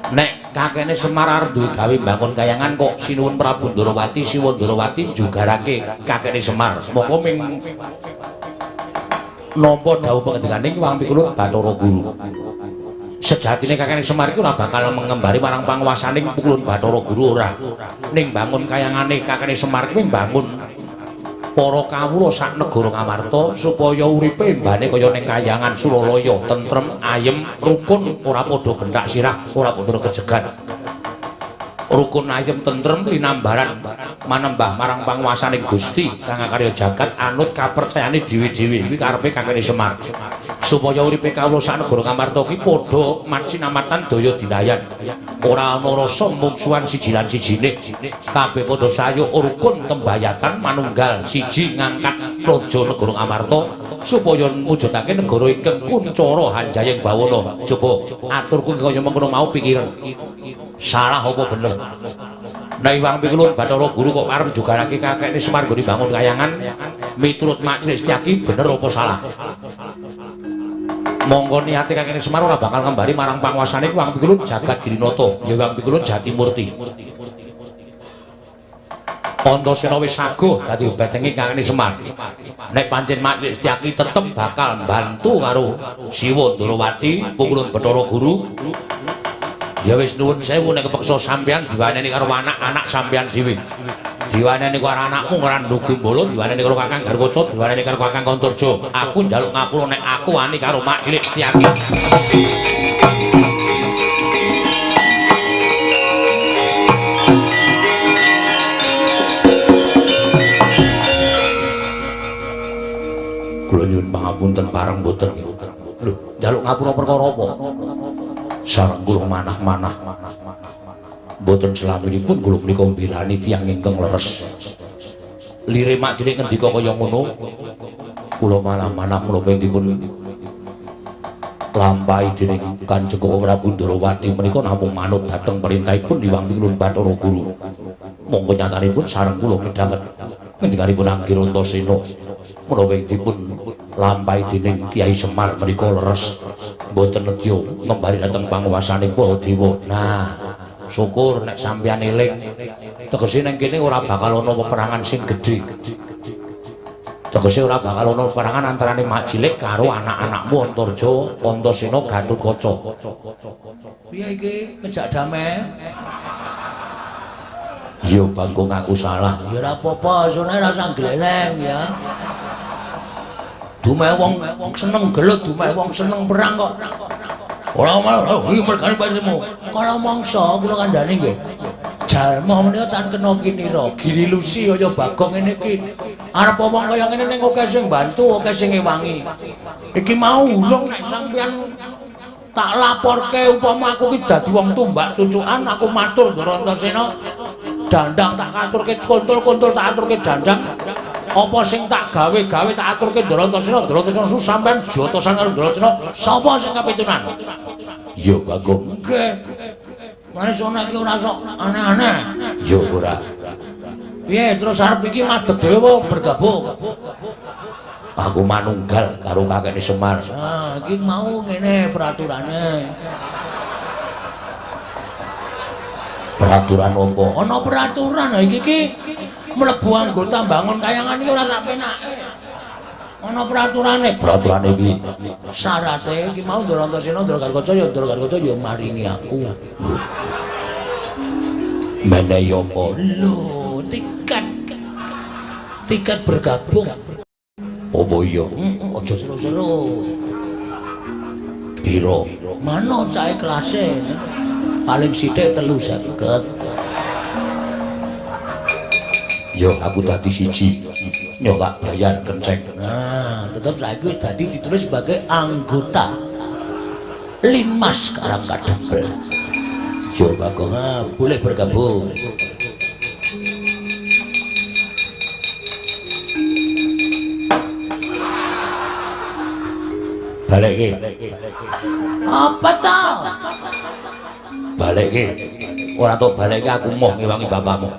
Nek kakekne Semar arep duwe gawe mbangun kayangan kok Sinuwun Prabu Ndorowati, Siwa Ndorowati njugarake kakekne Semar. Monggo ming nampa dawuh pangendikaning Wang Pikulun Bathara Guru. Sejatine kakekne Semar iku ora bakal mengembari marang panguwasaning Pukulun Bathara Guru ora. Ning bangun kayangane kakekne Semar kuwi mbangun para kawula sak negara Ngamarta supaya uripe mbane kaya ning kayangan Suralaya, tentrem, ayem, rukun, ora padha benthak sirah, ora padha kejegan. Rukun, ayem, tentrem, linambaran manembah marang panguwasaning Gusti kang akarya jagat anut kapercayane dhewe-dhewe. Kuwi karepe kakekne Semar. Supaya uripe kawula sak negara Ngamarta ki padha macinamatan daya dinayan. Ora ana rasa mungsuhan siji lan sijine. Kabeh padha sayuk rukun tembayatan manunggal siji ngangkat praja negara Ngamarta supaya mujudake negara ingkang kuncara hanjayeng bawana. Coba aturku kaya mengkono mau pikiran. Salah apa bener? Nek Iwang Pikulun Bathara Guru kok arep njugarake kakekne Semar nggone bangun kayangan miturut Mak Cilik Setyaki bener apa salah? Monggo niate kakekne Semar ora bakal ngembari marang panguwasane Wang Pikulun Jagat Girinata, ya Wang Pikulun Jatimurti. Antasena wis saguh dadi betenge kakekne Semar. Nek pancen Mak Cilik Setyaki tetep bakal mbantu karo Siwa Ndorowati Pukulun Bathara Guru. Ya wis nuwun sewu nek kepeksa sampeyan diwaneni karo anak-anak sampeyan dhewe. Diwaneni karo anakmu Randhu Gimbala, diwaneni karo Kakang Garukaca, diwaneni karo Kakang Antarja. Aku njaluk ngapura nek aku wani karo Mak Cilik Setyaki. Kula nyuwun pangapunten pareng mboten. Lho, njaluk ngapura perkara apa? Sareng kula manah-manah. Mboten selaminipun kula menika mbelani tiyang ingkang leres. Lire Mak Cilik ngendika kaya ngono, kula manah-manah menapa dipun lampahi dening Kanjeng Prabu Ndorowati menika namung manut dhateng perintahipun Hyang Pikulun Bathara Guru. Monggo nyatanipun sareng kula midhanget ngendikanipun Angger Antasena menapa dipun lampahi dening Kyai Semar menika leres. Mboten nedya ngembari dhateng panguwasane para dewa. Nah, syukur nek sampeyan eling. Tegese ning kene ora bakal ana peperangan sing gedhe. Tegese ora bakal ana peperangan antarane Mak Cilik karo anak-anakmu Antarja, Antasena, Gatotkaca.
Piye iki ngejak damai?
Ya Bagong aku salah.
Ya ora apa-apa, sone ora usah gleleng ya. Dumeh wong seneng gelut, dumeh wong seneng perang kok. Ora malah iki mergane pasimu. Kala mangsa kula kandhani nggih. Jalma menika tan kena kinira, girilusi kaya Bagong ngene iki. Arep wong kaya ngene ning akeh sing bantu, akeh sing ngewangi. Iki mau ulung nek sampeyan tak laporke upama aku ki dadi wong tumbak cucukan, aku matur Ndara Antasena. Dandang tak aturke kontol-kontol tak aturke dandang. Apa sing tak gawe-gawe tak aturke Ndara Antasena, Ndara Antasena sampeyan jotosan karo Ndara Antasena, sapa sing kapitunan?
Ya Bagong.
Nggih. Mane sono iki ora sok aneh-aneh.
Ya ora.
Piye terus arep iki madeg dhewe apa bergabung?
Aku manunggal karo kakekne Semar.
Ah, iki mau ngene peraturane.
Peraturan apa?
Ana peraturan iki iki mlebu anggota bangun kayangan iki ora sak penake. Ana peraturane.
Peraturane piye?
Syarate iki mau Ndara Antasena, Ndara Garukaca ya Ndara Garukaca ya maringi aku.
Menehi apa?
Lho, Tiket bergabung.
Apa iya?
Aja seru-seru.
Piro?
Mana cahe kelase? Paling sithik 350.
Yo aku dadi siji. Yo tak bayar kenceng.
Nah, tetep saiki wis dadi ditulis sebagai anggota Linmas Karang Kadempel. Yo Bagong, boleh bergabung.
Balekke.
Apa ta?
Balekke. Ora tok balekke aku moh ngewangi bapakmu.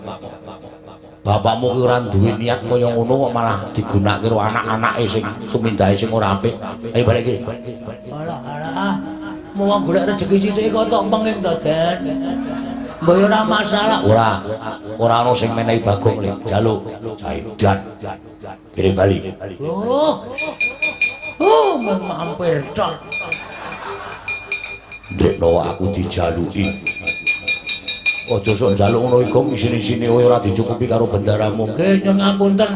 Bapakmu ki ora duwe niat kaya ngono kok malah digunakake karo anak-anake sing tumindake sing ora apik. Ayo balekke.
Alah alah. Mau golek rejeki sithik kok tok penging to, Den. Mbok ora masalah.
Ora. Ora ono sing menehi Bagong le. Jaluk jaidan. Kene bali.
Oh. Oh, mung mampir tok.
Ndekno aku dijaluki. Aja sok njaluk ngono iku isine-isine ora dicukupi karo bendaramu.
Nggih, nyuwun ngapunten.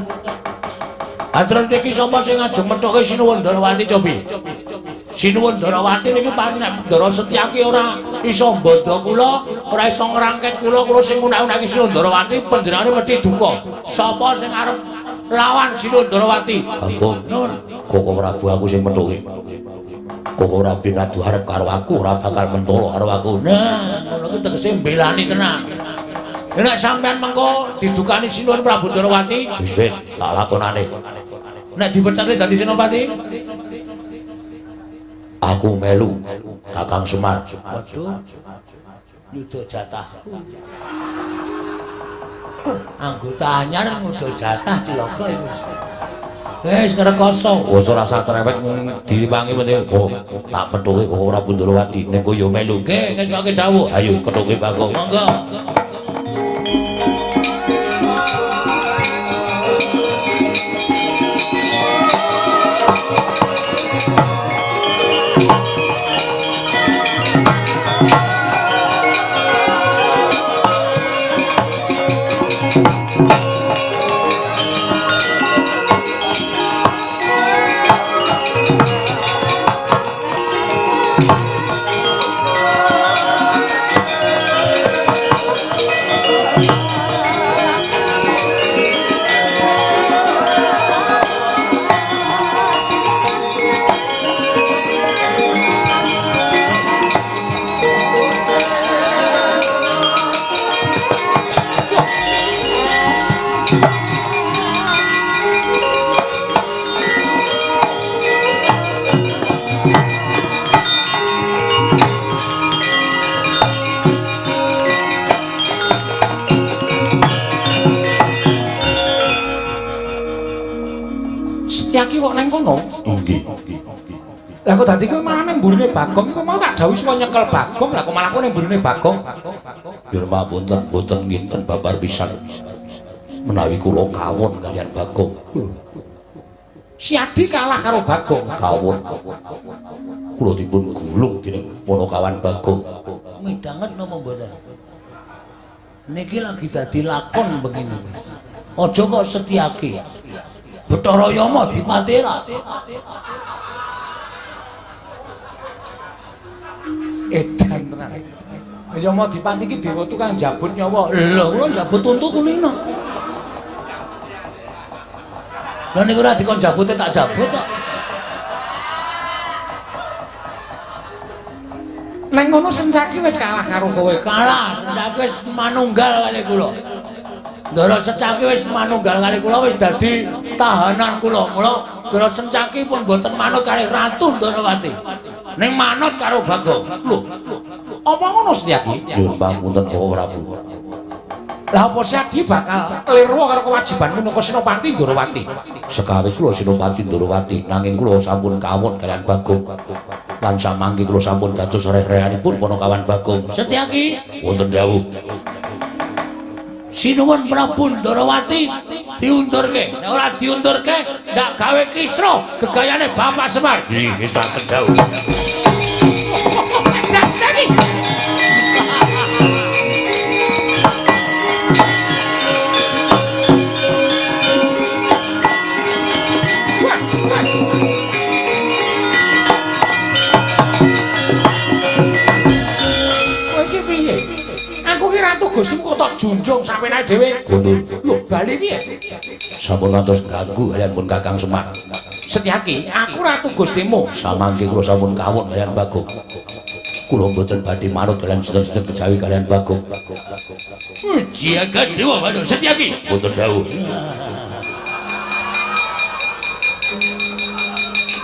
Ha terus niki sapa sing ajeng methoke Sinuwun Ndarawati cobi? Sinuwun Ndarawati niki pancen Ndara Setyaki ora iso mbandha kula, ora iso ngrangket kula, kula sing ngunak-unaki Sinuwun Ndarawati panjenengane mesti duka. Sapa sing arep lawan Sinuwun Ndarawati? Bagong.
Nun,
Koko Prabu aku sing methuki. Koko Prabu ngadu arep karo aku ora bakal mentolo karo aku.
Nah, ngono kuwi tegese mbelani tenan.
Nek sampean mengko didukani Sinuwun Prabu Ndarawati, wis ben tak lakonane. Nek dipecate dadi senopati, aku melu Kakang Semar.
Waduh. Nyuda jatahku. Anggota anyar nyuda jatah cilaka iku. Wis ngrekoso.
Wis ora usah cerewet diwangi meneh. Oh, tak pethuke kok ora Ndarawati ning kowe yo melu.
Nggih, wis kok dawuh.
Ayo pethuke Bagong.
Monggo.
Setyaki kok nang kono?
Nggih.
Lah kok dadi kowe malah nang mburine Bagong iku mau tak dawuhi semua nyekel Bagong, lah kok malah kowe nang mburine Bagong.
Nyuwun pamunten mboten nginten babar pisan. Menawi kula kawon kaliyan Bagong.
Siadi kalah karo Bagong.
Kawon. Kula dipun gulung dening Panakawan Bagong.
Midhanget napa mboten? Niki lagi dadi lakon begini. Aja kok Setyaki. Bathara Yama dipatera.
Edan tenan. Yama dipati iki dewa tukang jabut nyawa.
Lho, kula njabut untu kulino. Lha niku ora dikon jabute tak jabut kok.
Nang ngono Sencaki wis kalah karo kowe.
Kalah, Sencaki wis manunggal kali kula. Ndara Sencaki wis manunggal kali kula wis dadi tahanan kula. Mula Ndara Sencaki pun mboten manut kali Ratu Ndarawati. Ning manut karo Bagong.
Lho, apa ngono Setyaki?
Nyuwun pamunten Bapak Prabu.
Lah apa Setyaki bakal lirwa karo kewajiban minangka Senopati Ndarawati?
Sekawis kula Senopati Ndarawati, nanging kula sampun kawon kaliyan Bagong. Lan samangke kula sampun dados reh-rehanipun Panakawan Bagong.
Setyaki,
wonten dawuh.
Sinuwun Prabu Ndarawati diundurke. Nek ora diundurke, ndak gawe kisruh gegayane Bapak Semar.
Nggih, wis tak dawuh.
Setyaki. Gustimu kok tak junjung sampeyan dhewe.
Kundur.
Lho, bali piye?
Sampun ngantos ganggu kalian pun Kakang Semar.
Setyaki, aku ratu Gustimu.
Samangke kula sampun kawon kalian Bagong. Kula mboten badhe manut kalian sinten-sinten kejawi kalian Bagong.
Jaga dewa Batara Setyaki.
Mboten dawuh.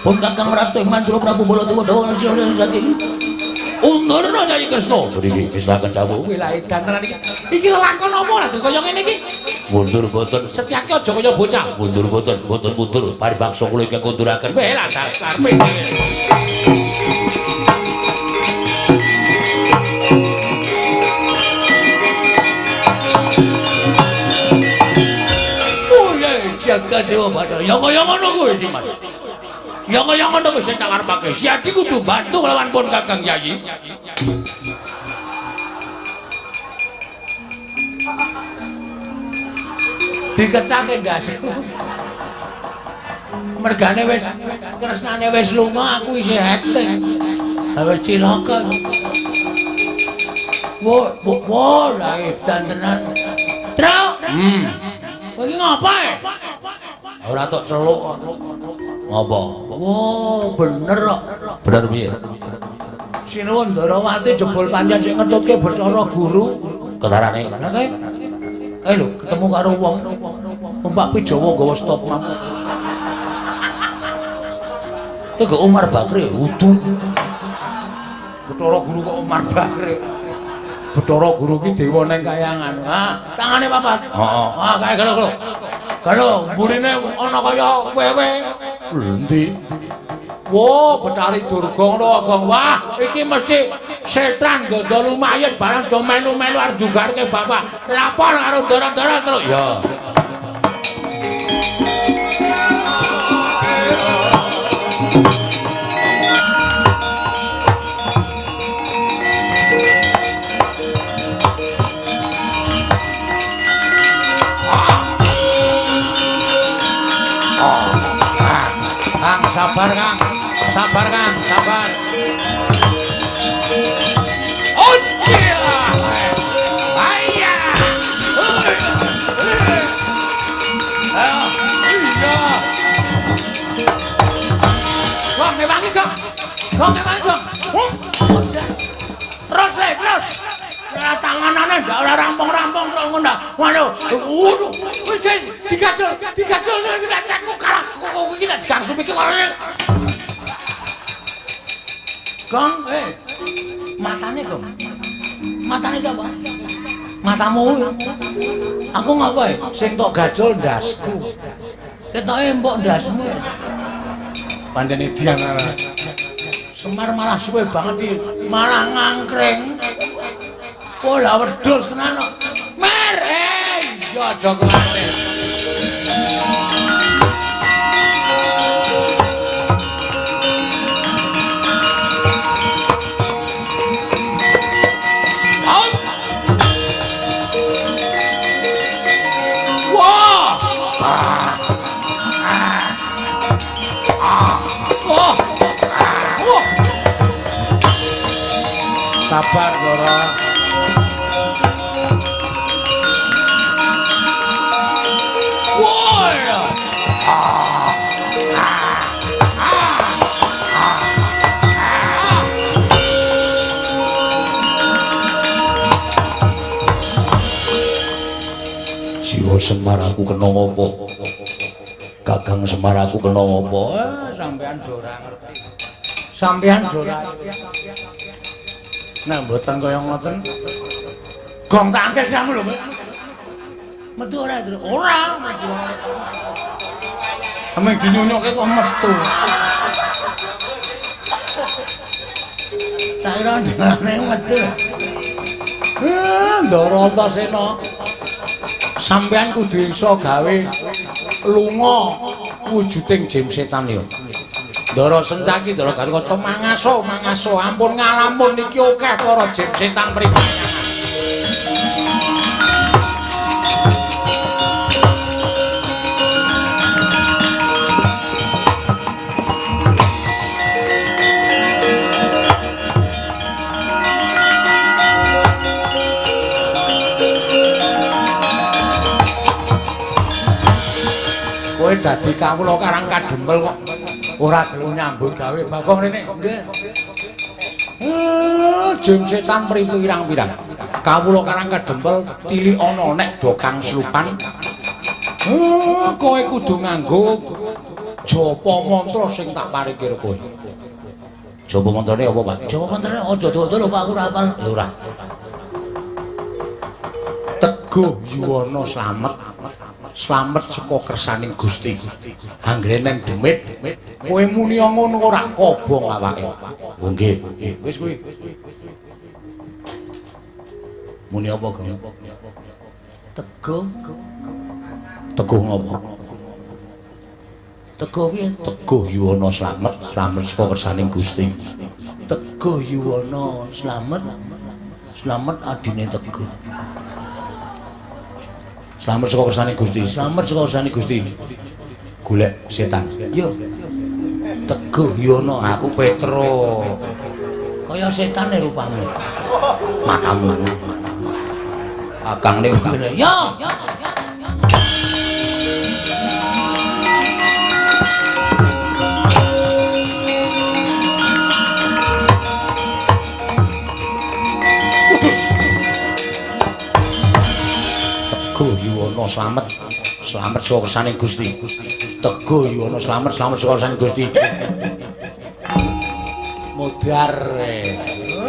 Pun Kakang Ratu ing Mandura Prabu Baladewa Dawa saking Undurna Kyai Kresna.
Mriki islaken dawuh.
Kowe lah edan tenan iki. Iki lelakon apa ora kaya ngene iki?
Mundur boten.
Setyaki aja kaya bocah.
Mundur boten, boten mundur. Paribaksa kula ingkang kunduraken.
Weh lah karepe dhewe.
Oh ya jaga dewa Batara. Ya kaya ngono kuwi Dimas. Ya kaya ngono kuwi sing tak karepake. Siadi kudu bantu lawan pun Kakang Yayi.
Dikecake ndasku.
Mergane wis kresnane wis lunga aku isih acting. Lah wis cilaka. Wo wo lah edan tenan. Tru. Kowe iki ngapa e?
Ora tok celuk. Ngapa?
Wo, bener kok.
Bener piye?
Sinuwun Ndarawati jebul pancen sing ngetutke Bathara Guru.
Ketarane.
Lah kae. Kae lho ketemu karo wong numpak Pijawa nggawa stop map.
Iku Umar Bakri udu.
Bathara Guru kok Umar Bakri. Bathara Guru ki dewa neng kayangan.
Ha, tangane papat.
Heeh.
Ah, kae galo galo. Galo, mburine ana kaya wewe.
Endi? Wo, Bathari Durga ngono Gong. Wah, iki mesti setran gondo lumayan barang do melu-melu arep jugarke bapak. Lapor karo ndara-ndara terus.
Ya.
Kang, sabar Kang. Sabar Kang, sabar. Oke lah. Ayah. Iya. Gong ngewangi Gong. Gong ngewangi Gong.
Terus le, terus. Ya tanganane ndak ora rampung-rampung terus ngono. Ngono. Waduh.
Wis guys, digajol, digajol aku kalah kok iki nek digangsum iki kok.
Gong, Matane, Gong. Matane sapa? Matamu. Aku ngapa e?
Sing tok gajol ndasku.
Ketoke empuk ndasmu.
Pancen edian.
Semar malah suwe banget iki, malah ngangkring. Pola wedhus tenan kok. Mer,
iya aja kuwatir. Wah. Wah. Wah. Sabar, Ndara.
Jiwa Semar aku kena ngopo? Kakang Semar aku kena ngopo?
Sampean do ora ngerti. Sampean do ora.
Nah, mboten kaya ngoten.
Gong tak angkel siramu lho.
Metu ora, Tru? Ora, metu.
Ameng dinyunyokke kok metu.
Tak kira dalane metu.
Ndara Antasena. Sampean kudu iso gawe lunga wujuding jim setan ya. Ndara Sencaki, Ndara Gatotkaca mangaso, mangaso, ampun ngalamun iki akeh para jim setan mriki. Kowe dadi kawula Karang Kadempel kok ora gelem nyambut gawe. Bagong rene.
Nggih.
Jim setan mriku pirang-pirang. Kawula Karang Kadempel tilik ana nek do kang slupan. Kowe kudu nganggo japa mantra sing tak paringke kowe.
Japa mantrane apa, Pak?
Japa mantrane aja dawa-dawa lho, Pak, aku ora hafal.
Ya ora.
Teguh Yuwana slamet. Slamet saka kersaning Gusti. Anggere neng demit, kowe muni ngono ora kobong awake.
Oh nggih.
Wis kuwi.
Muni apa, Gong?
Teguh.
Teguh ngopo?
Teguh piye?
Teguh Yuwana slamet, slamet saka kersaning Gusti.
Teguh Yuwana slamet. Slamet adine Teguh.
Slamet saka kersane Gusti.
Slamet saka kersane
Gusti. Golek setan.
Yo. Teguh Yuwana
aku Petro.
Kaya setane rupamu.
Matamu. Akang niku.
Yo.
Teguh Yuwana slamet, slamet saka kersane Gusti. Teguh Yuwana slamet, slamet saka kersane Gusti.
Modar.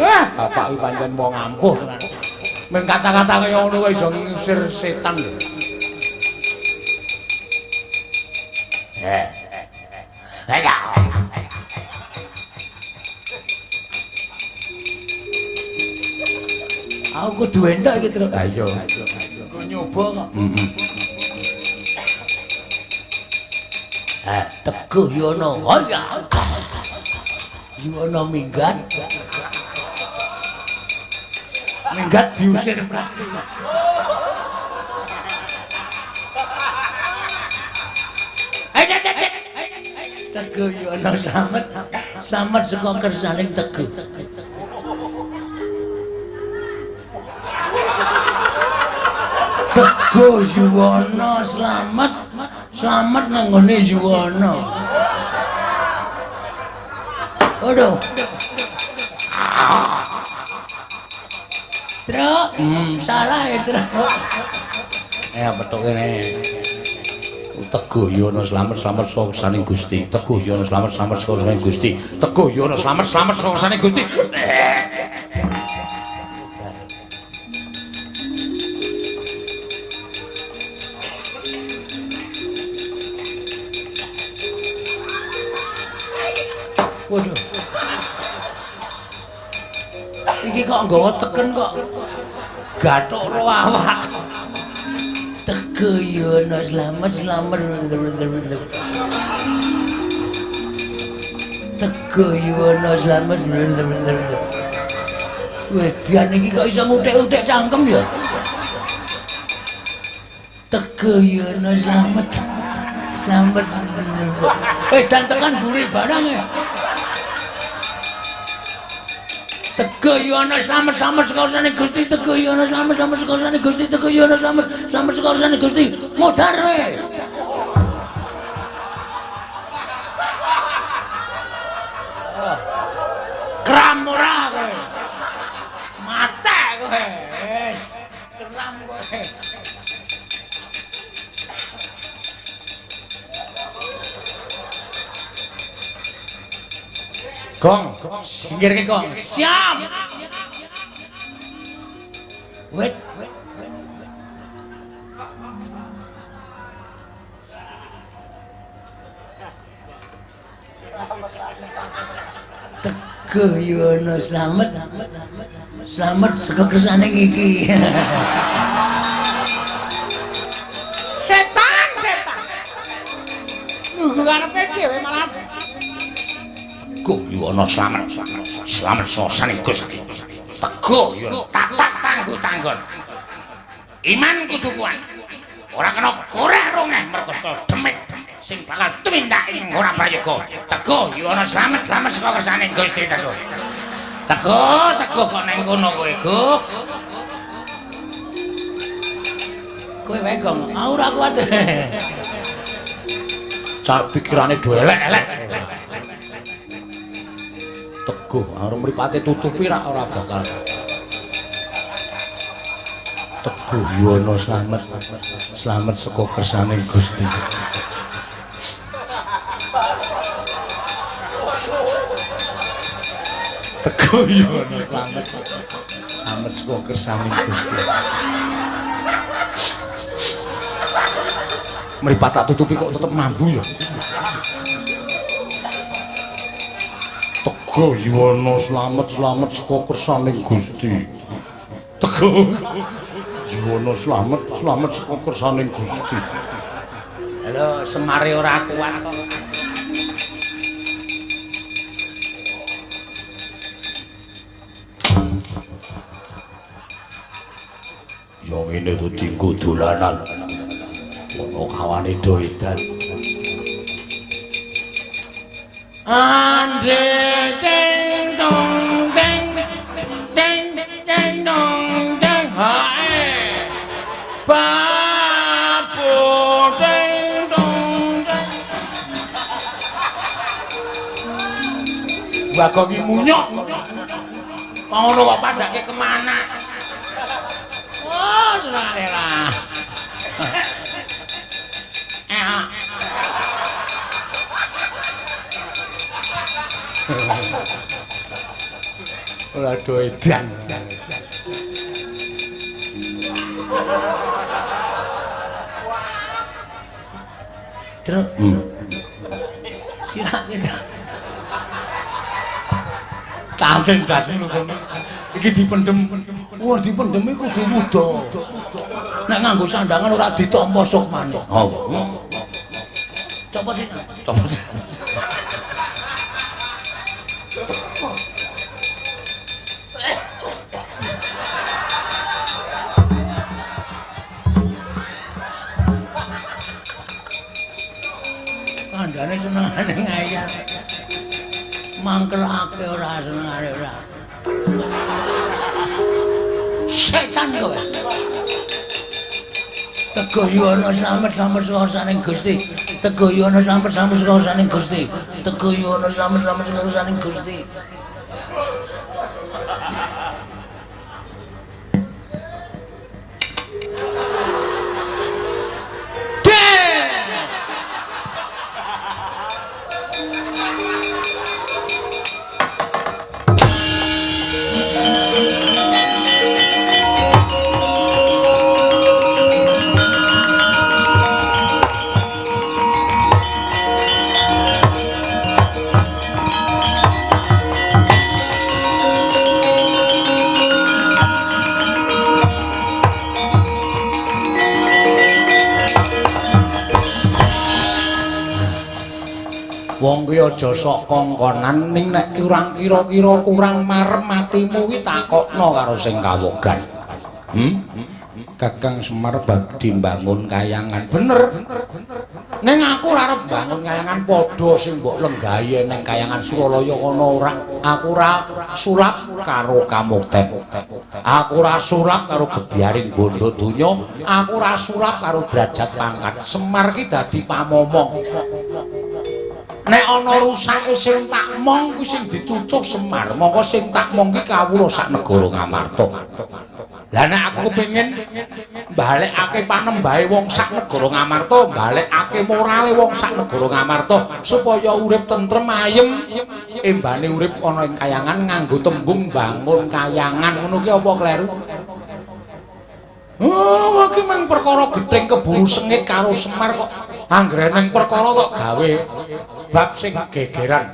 Wah, bapak iki pancen wong ampuh tenan. Mung kata-kata kaya ngono kok iso ngusir setan lho.
Aku kudu entuk iki, Truk.
Ha iya.
Nyoba kok.
Heeh.
Teguh Yuwana. Oh ya. Yuwana minggat.
Minggat diusir pasti.
Teguh Yuwana slamet. Slamet saka kersaning Teguh. Teguh Yuwana slamet, slamet nang nggone Yuwana. Aduh. Truk, salah ya, Truk.
Petuk kene. Teguh Yuwana slamet, slamet saka kersane Gusti. Teguh Yuwana slamet, slamet saka kersane Gusti. Teguh Yuwana slamet, slamet saka kersane Gusti.
Waduh. Iki kok nggawa teken kok gathuk ro awak. Teguh Yuwana slamet, slamet. Teguh Yuwana slamet. Wedan iki kok iso nguthik-uthik cangkem ya. Teguh Yuwana slamet. Slamet. Wedan tekan mburi barang ya. Teguh Yuwana slamet, slamet saka kersane Gusti. Teguh Yuwana slamet, slamet saka kersane Gusti. Teguh Yuwana slamet, slamet saka kersane Gusti. Modar kowe.
Kram ora kowe. Mate kowe. Wis kram kowe. Gong, singkirke gong. Siap.
Wit. Teguh Yuwana slamet, slamet saka kersane iki.
Setan, setan. Nunggu karepe dhewe malah.
Teguh Yuwana slamet, slamet saka kersane Gusti. Teguh Yuwana tatak tangguh tanggon. Iman kudu kuat. Ora kena koreh rongeh merkosa demit sing bakal tumindak ing ora prayoga. Teguh Yuwana slamet, slamet saka kersane Gusti. Teguh. Teguh, teguh kok nang kono kowe, Guh.
Kowe wae, Gong. Aku ora kuat.
Cak pikirane do elek-elek. Teguh arep mripate tutupi rak ora bakal. Teguh Yuwana slamet. Slamet saka kersane Gusti. Teguh Yuwana slamet. Slamet saka kersane Gusti. Mripat tak tutupi kok tetep mambu ya. Teguh Yuwana slamet slamet saka kersane Gusti. Teguh Yuwana slamet slamet saka kersane Gusti.
Lho, Semare ora kuat kok.
Ya ngene to dinggo dolanan. Ono kawane do edan.
Andre ding dong ding ding ding dong ding hae. Babu ding dong ding.
Bagong iki munyuk.
Ngono kok padake kemana? Oh, senengane lah.
Ora do edan.
Truk. Sirake.
Tanten dasmu kono. Iki dipendhem. Wah, dipendhem iku kudu wuda. Nek nganggo sandangan ora ditampa sukmane. Oh.
Copot sih.
Copot.
Kandhane senengane ngayal. Mangkelake ora senengane ora. Setan kowe. Teguh Yuwana slamet slamet saka Gusti. Teguh Yuwana slamet slamet saka Gusti. Teguh Yuwana slamet slamet saka Gusti.
Wong kuwi aja sok kongkonan ning nek kurang kira-kira kurang marem atimu kuwi takokno karo sing kawogan. Kakang Semar badhe mbangun kayangan. Bener. Ning aku ora arep mbangun kayangan padha sing mbok lenggahi ning kayangan Suralaya kono ora. Aku ora sulap karo kamukten. Aku ora sulap karo gebyaring bondo donya, aku ora sulap karo derajat pangkat. Semar ki dadi pamomong. Nek ana rusake sing tak mong kuwi sing dicucuh Semar, mongko sing tak mong ki kawula sak negara Ngamarta. Lah nek aku kepengin balekake panembahe wong sak negara Ngamarta, balekake morale wong sak negara Ngamarta supaya urip tentrem ayem, embane urip ana ing kayangan nganggo tembung bangun kayangan ngono ki apa kleru? Oh, iki mung perkara gething keburu sengit karo Semar kok. Anggere nang perkara kok gawe bab sing gegeran.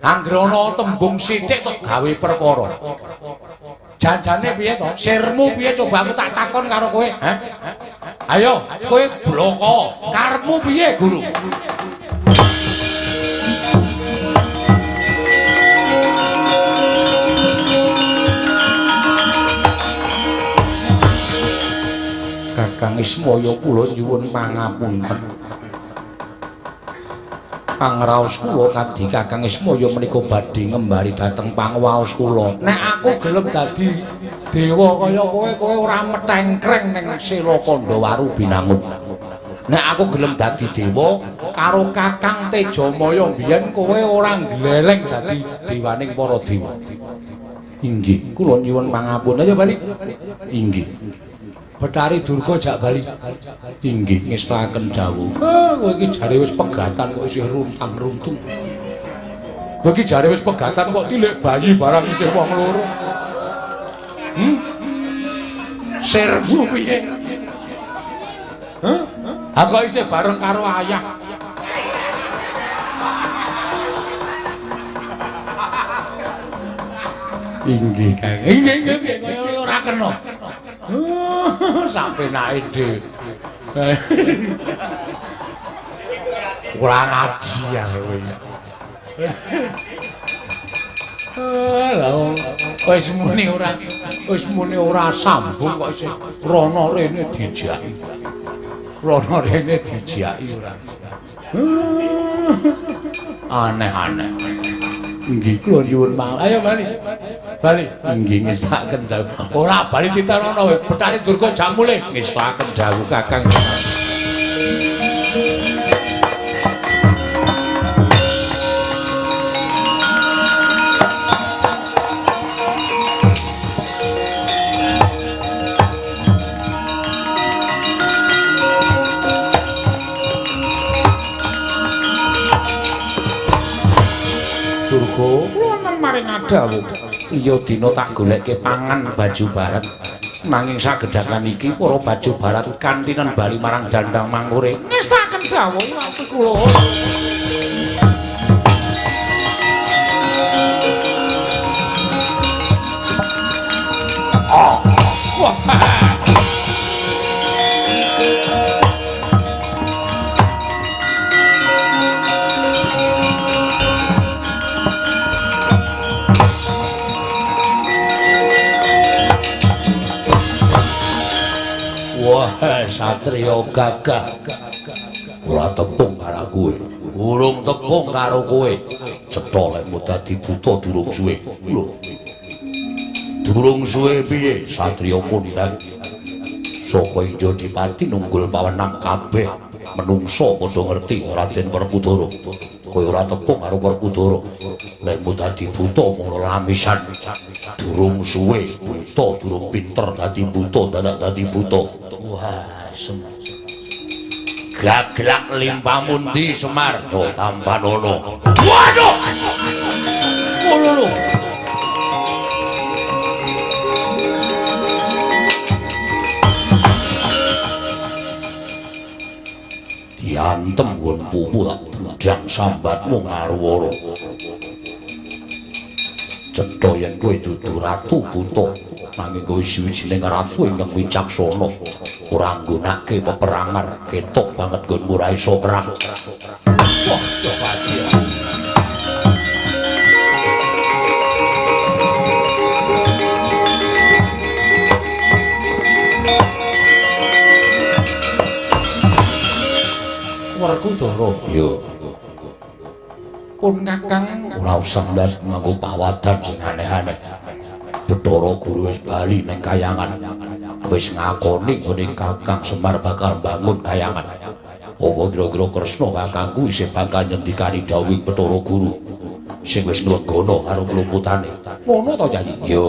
Anggere ana tembung sithik kok gawe perkara. Janjane piye to? Sirmu piye coba aku tak takon karo kowe, heh? Ayo, kowe bloko. Karepmu piye, Guru? Kakang Ismaya kula nyuwun pangapunten. Pangraos kula kadhi Kakang Ismaya menika badhe ngembari dhateng pangwaos kula. Nek aku gelem dadi dewa kaya kowe, kowe ora metengkreng ning Sela Kandhawaru Binangun. Nek aku gelem dadi dewa karo Kakang Tejamaya mbiyen kowe ora gleleng dadi dewaning para dewa. Inggih, kula nyuwun pangapunten. Ayo bali. Inggih. Bathari Durga jak bali. Inggih, ngestakaken dawuh. Kowe iki jare wis pegatan kok isih runtang-runtung. Kowe iki jare wis pegatan kok tilik bayi barang isih wong loro. Sirmu piye? Hah? Ha kok isih bareng karo ayah. Inggih, Kang. Inggih, inggih, piye kaya ora kena. Sampe naike dhewe. Ora ngaji ya kowe. Lah wis muni ora sambung kok isih rono rene dijaki. Rono rene dijaki ora. Aneh-aneh. Inggih kula nyuwun mawon. Ayo bali. Bali. Inggih ngestakaken dawuh. Ora bali ditanono wae. Bathari Durga jak mulih. Ngestakaken dawuh Kakang. Dawuh. Iya dina tak golekke pangan baju barat. Nanging sagedhakan iki para baju barat kantinan bali marang dandang mangure. Ngestakaken dawuh ati kula. Oh. Wah. Wah, satriya gagah. Ora tepung karo kowe. Urung tepung karo kowe. Cetha lekmu dadi buta durung suwe. Lho. Durung suwe piye satriya kondang? Saka Injodipati nunggul pawenang kabeh menungsa padha ngerti Raden Werkudara. Kowe ora tepung karo Werkudara. Lekmu dadi buta mung lamisan. Durung suwe buta durung pinter dadi buta dadak dadi buta. Wah, Semar. Gaglak limpamu ndi Semar? Yo tampanono. Waduh. Ngono lho. Diantem nggon pupu tak tendang sambatmu ngarwara. Cetha yen kowe dudu ratu buta, nanging kowe suwijining ratu ingkang wicaksana. Ora nggunake peperangan, ketok banget nggonmu ora iso perang. Wah, pati. Werkudara. Iya. Pun Kakang ora usah ndas nganggo pawadan sing aneh-aneh. Bathara Guru wis bali ning kayangan. Wis ngakoni nggone Kakang Semar bakal mbangun kayangan. Apa kira-kira Kresna kakangku isih bakal nyendikani dawuhing Bathara Guru sing wis nglenggana karo mluputane. Ngono to, Kyai? Iya.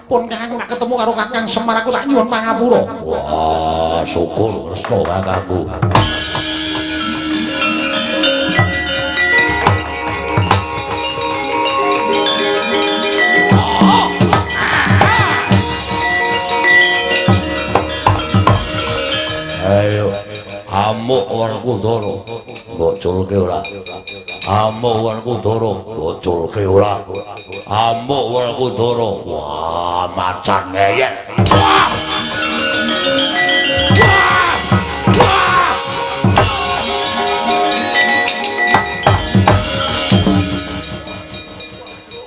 Pun Kakang tak ketemu karo Kakang Semar aku tak nyuwun pangapura. Wah, syukur Kresna kakangku. Ayo, amuk Werkudara, mbok culke ora? Amuk Werkudara, mbok culke ora? Amuk Werkudara. Wah, macan ngeyel. Wah! Wah! Wah!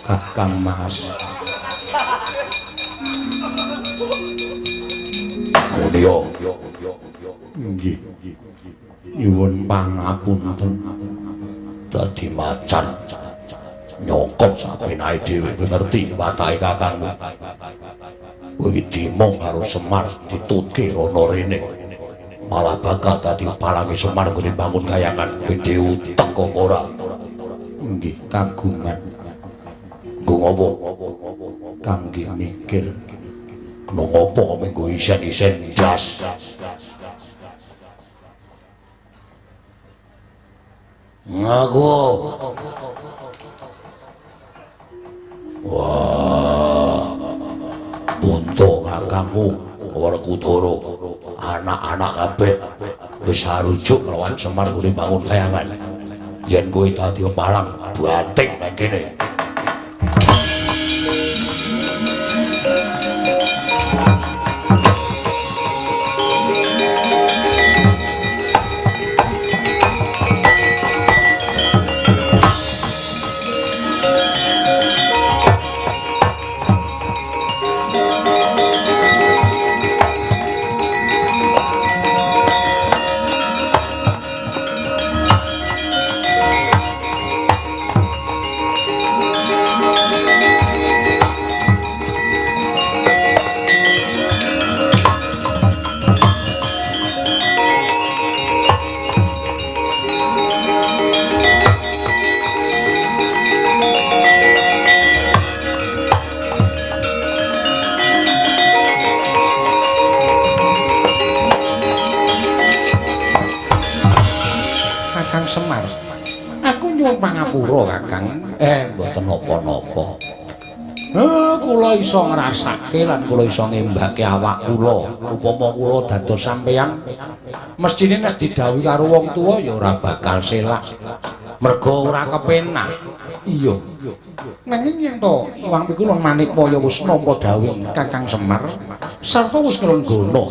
Kakang Mas. Mulya. Inggih. Nyuwun pangapunten. Dadi macan nyokot sapenake dhewe kowe ngerti watake kakangmu. Kowe iki dimong karo Semar ditutke rono rene.
Malah bakal dadi palange Semar nggone bangun kayangan. Kowe dhewe utek apa ora?
Nggih, kagungan.
Nggo ngopo?
Kangge mikir.
Kena ngopo kok nggo isen-isen jas. Ngaku. Wah. Bunto kakangku Werkudara, anak-anak kabeh wis arujuk lawan Semar nggone bangun kayangan. Yen kowe dadi palang bating nang kene.
Kakang Semar, aku nyuwun pangapura, Kakang.
Mboten napa-napa.
Kula iso ngrasake lan kula iso ngembake awak kula. Upama kula dados sampeyan, mestine nek didhawuhi karo wong tuwa ya ora bakal selak. Merga ora kepenak. Iya. Nanging yen to Wang Pikul Manikmaya wis nampa dawuh Kakang Semar sarta wis ngrenggana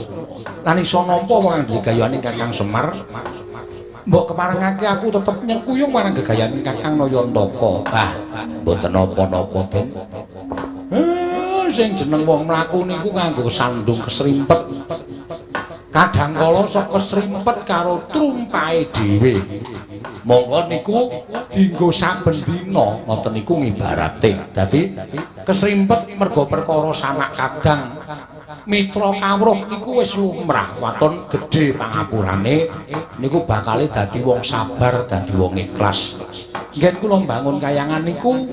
lan iso nampa wong gegayane Kakang Semar. Mbok keparengake aku tetep nyengkuyung marang gegayane Kakang Nayantaka.
Ah, mboten napa-napa, Den.
Sing jeneng wong mlaku niku nganggo sandung kesrimpet. Kadang kala sok kesrimpet karo trumpahe dhewe. Monggo niku dienggo saben dina, ngoten niku ngibarate. Dadi kesrimpet merga perkara sanak kadang mitra kawruh niku wis lumrah, waton gedhe pangapurane niku bakale dadi wong sabar, dadi wong ikhlas. Ngen kula mbangun kayangan niku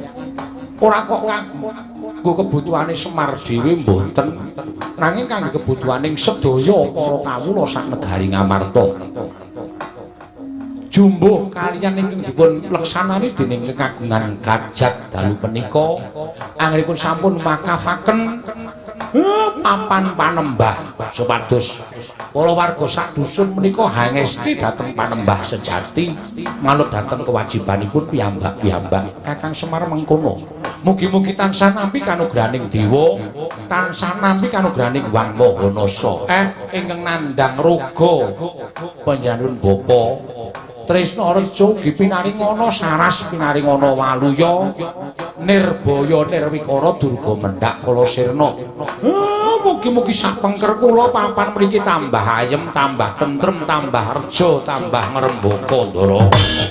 ora kok kanggo kebutuhane Semar dhewe mboten, nanging kanggo kebutuhaning sedaya para kawula sak negari Ngamarta. Jumbuh kaliyan ingkang dipun leksanani dening kagungan kajat dalu punika anggenipun sampun makafaken papan panembah supados para warga sak dusun menika hangesti dhateng panembah sejati manut dhateng kewajibanipun piyambak-piyambak. Kakang Semar mengkono. Mugi-mugi tansah nampi kanugrahaning dewa, tansah nampi kanugrahaning Wang Maha Nasa. Ingkang nandhang raga panjenengan bapa Tresna Reja ugi pinaringana saras pinaringana waluya nirbaya nirwikara durga mendhak kala sirna. Mugi-mugi sak pengker kula papan mriki tambah ayem, tambah tentrem, tambah reja, tambah ngrembaka, Ndara.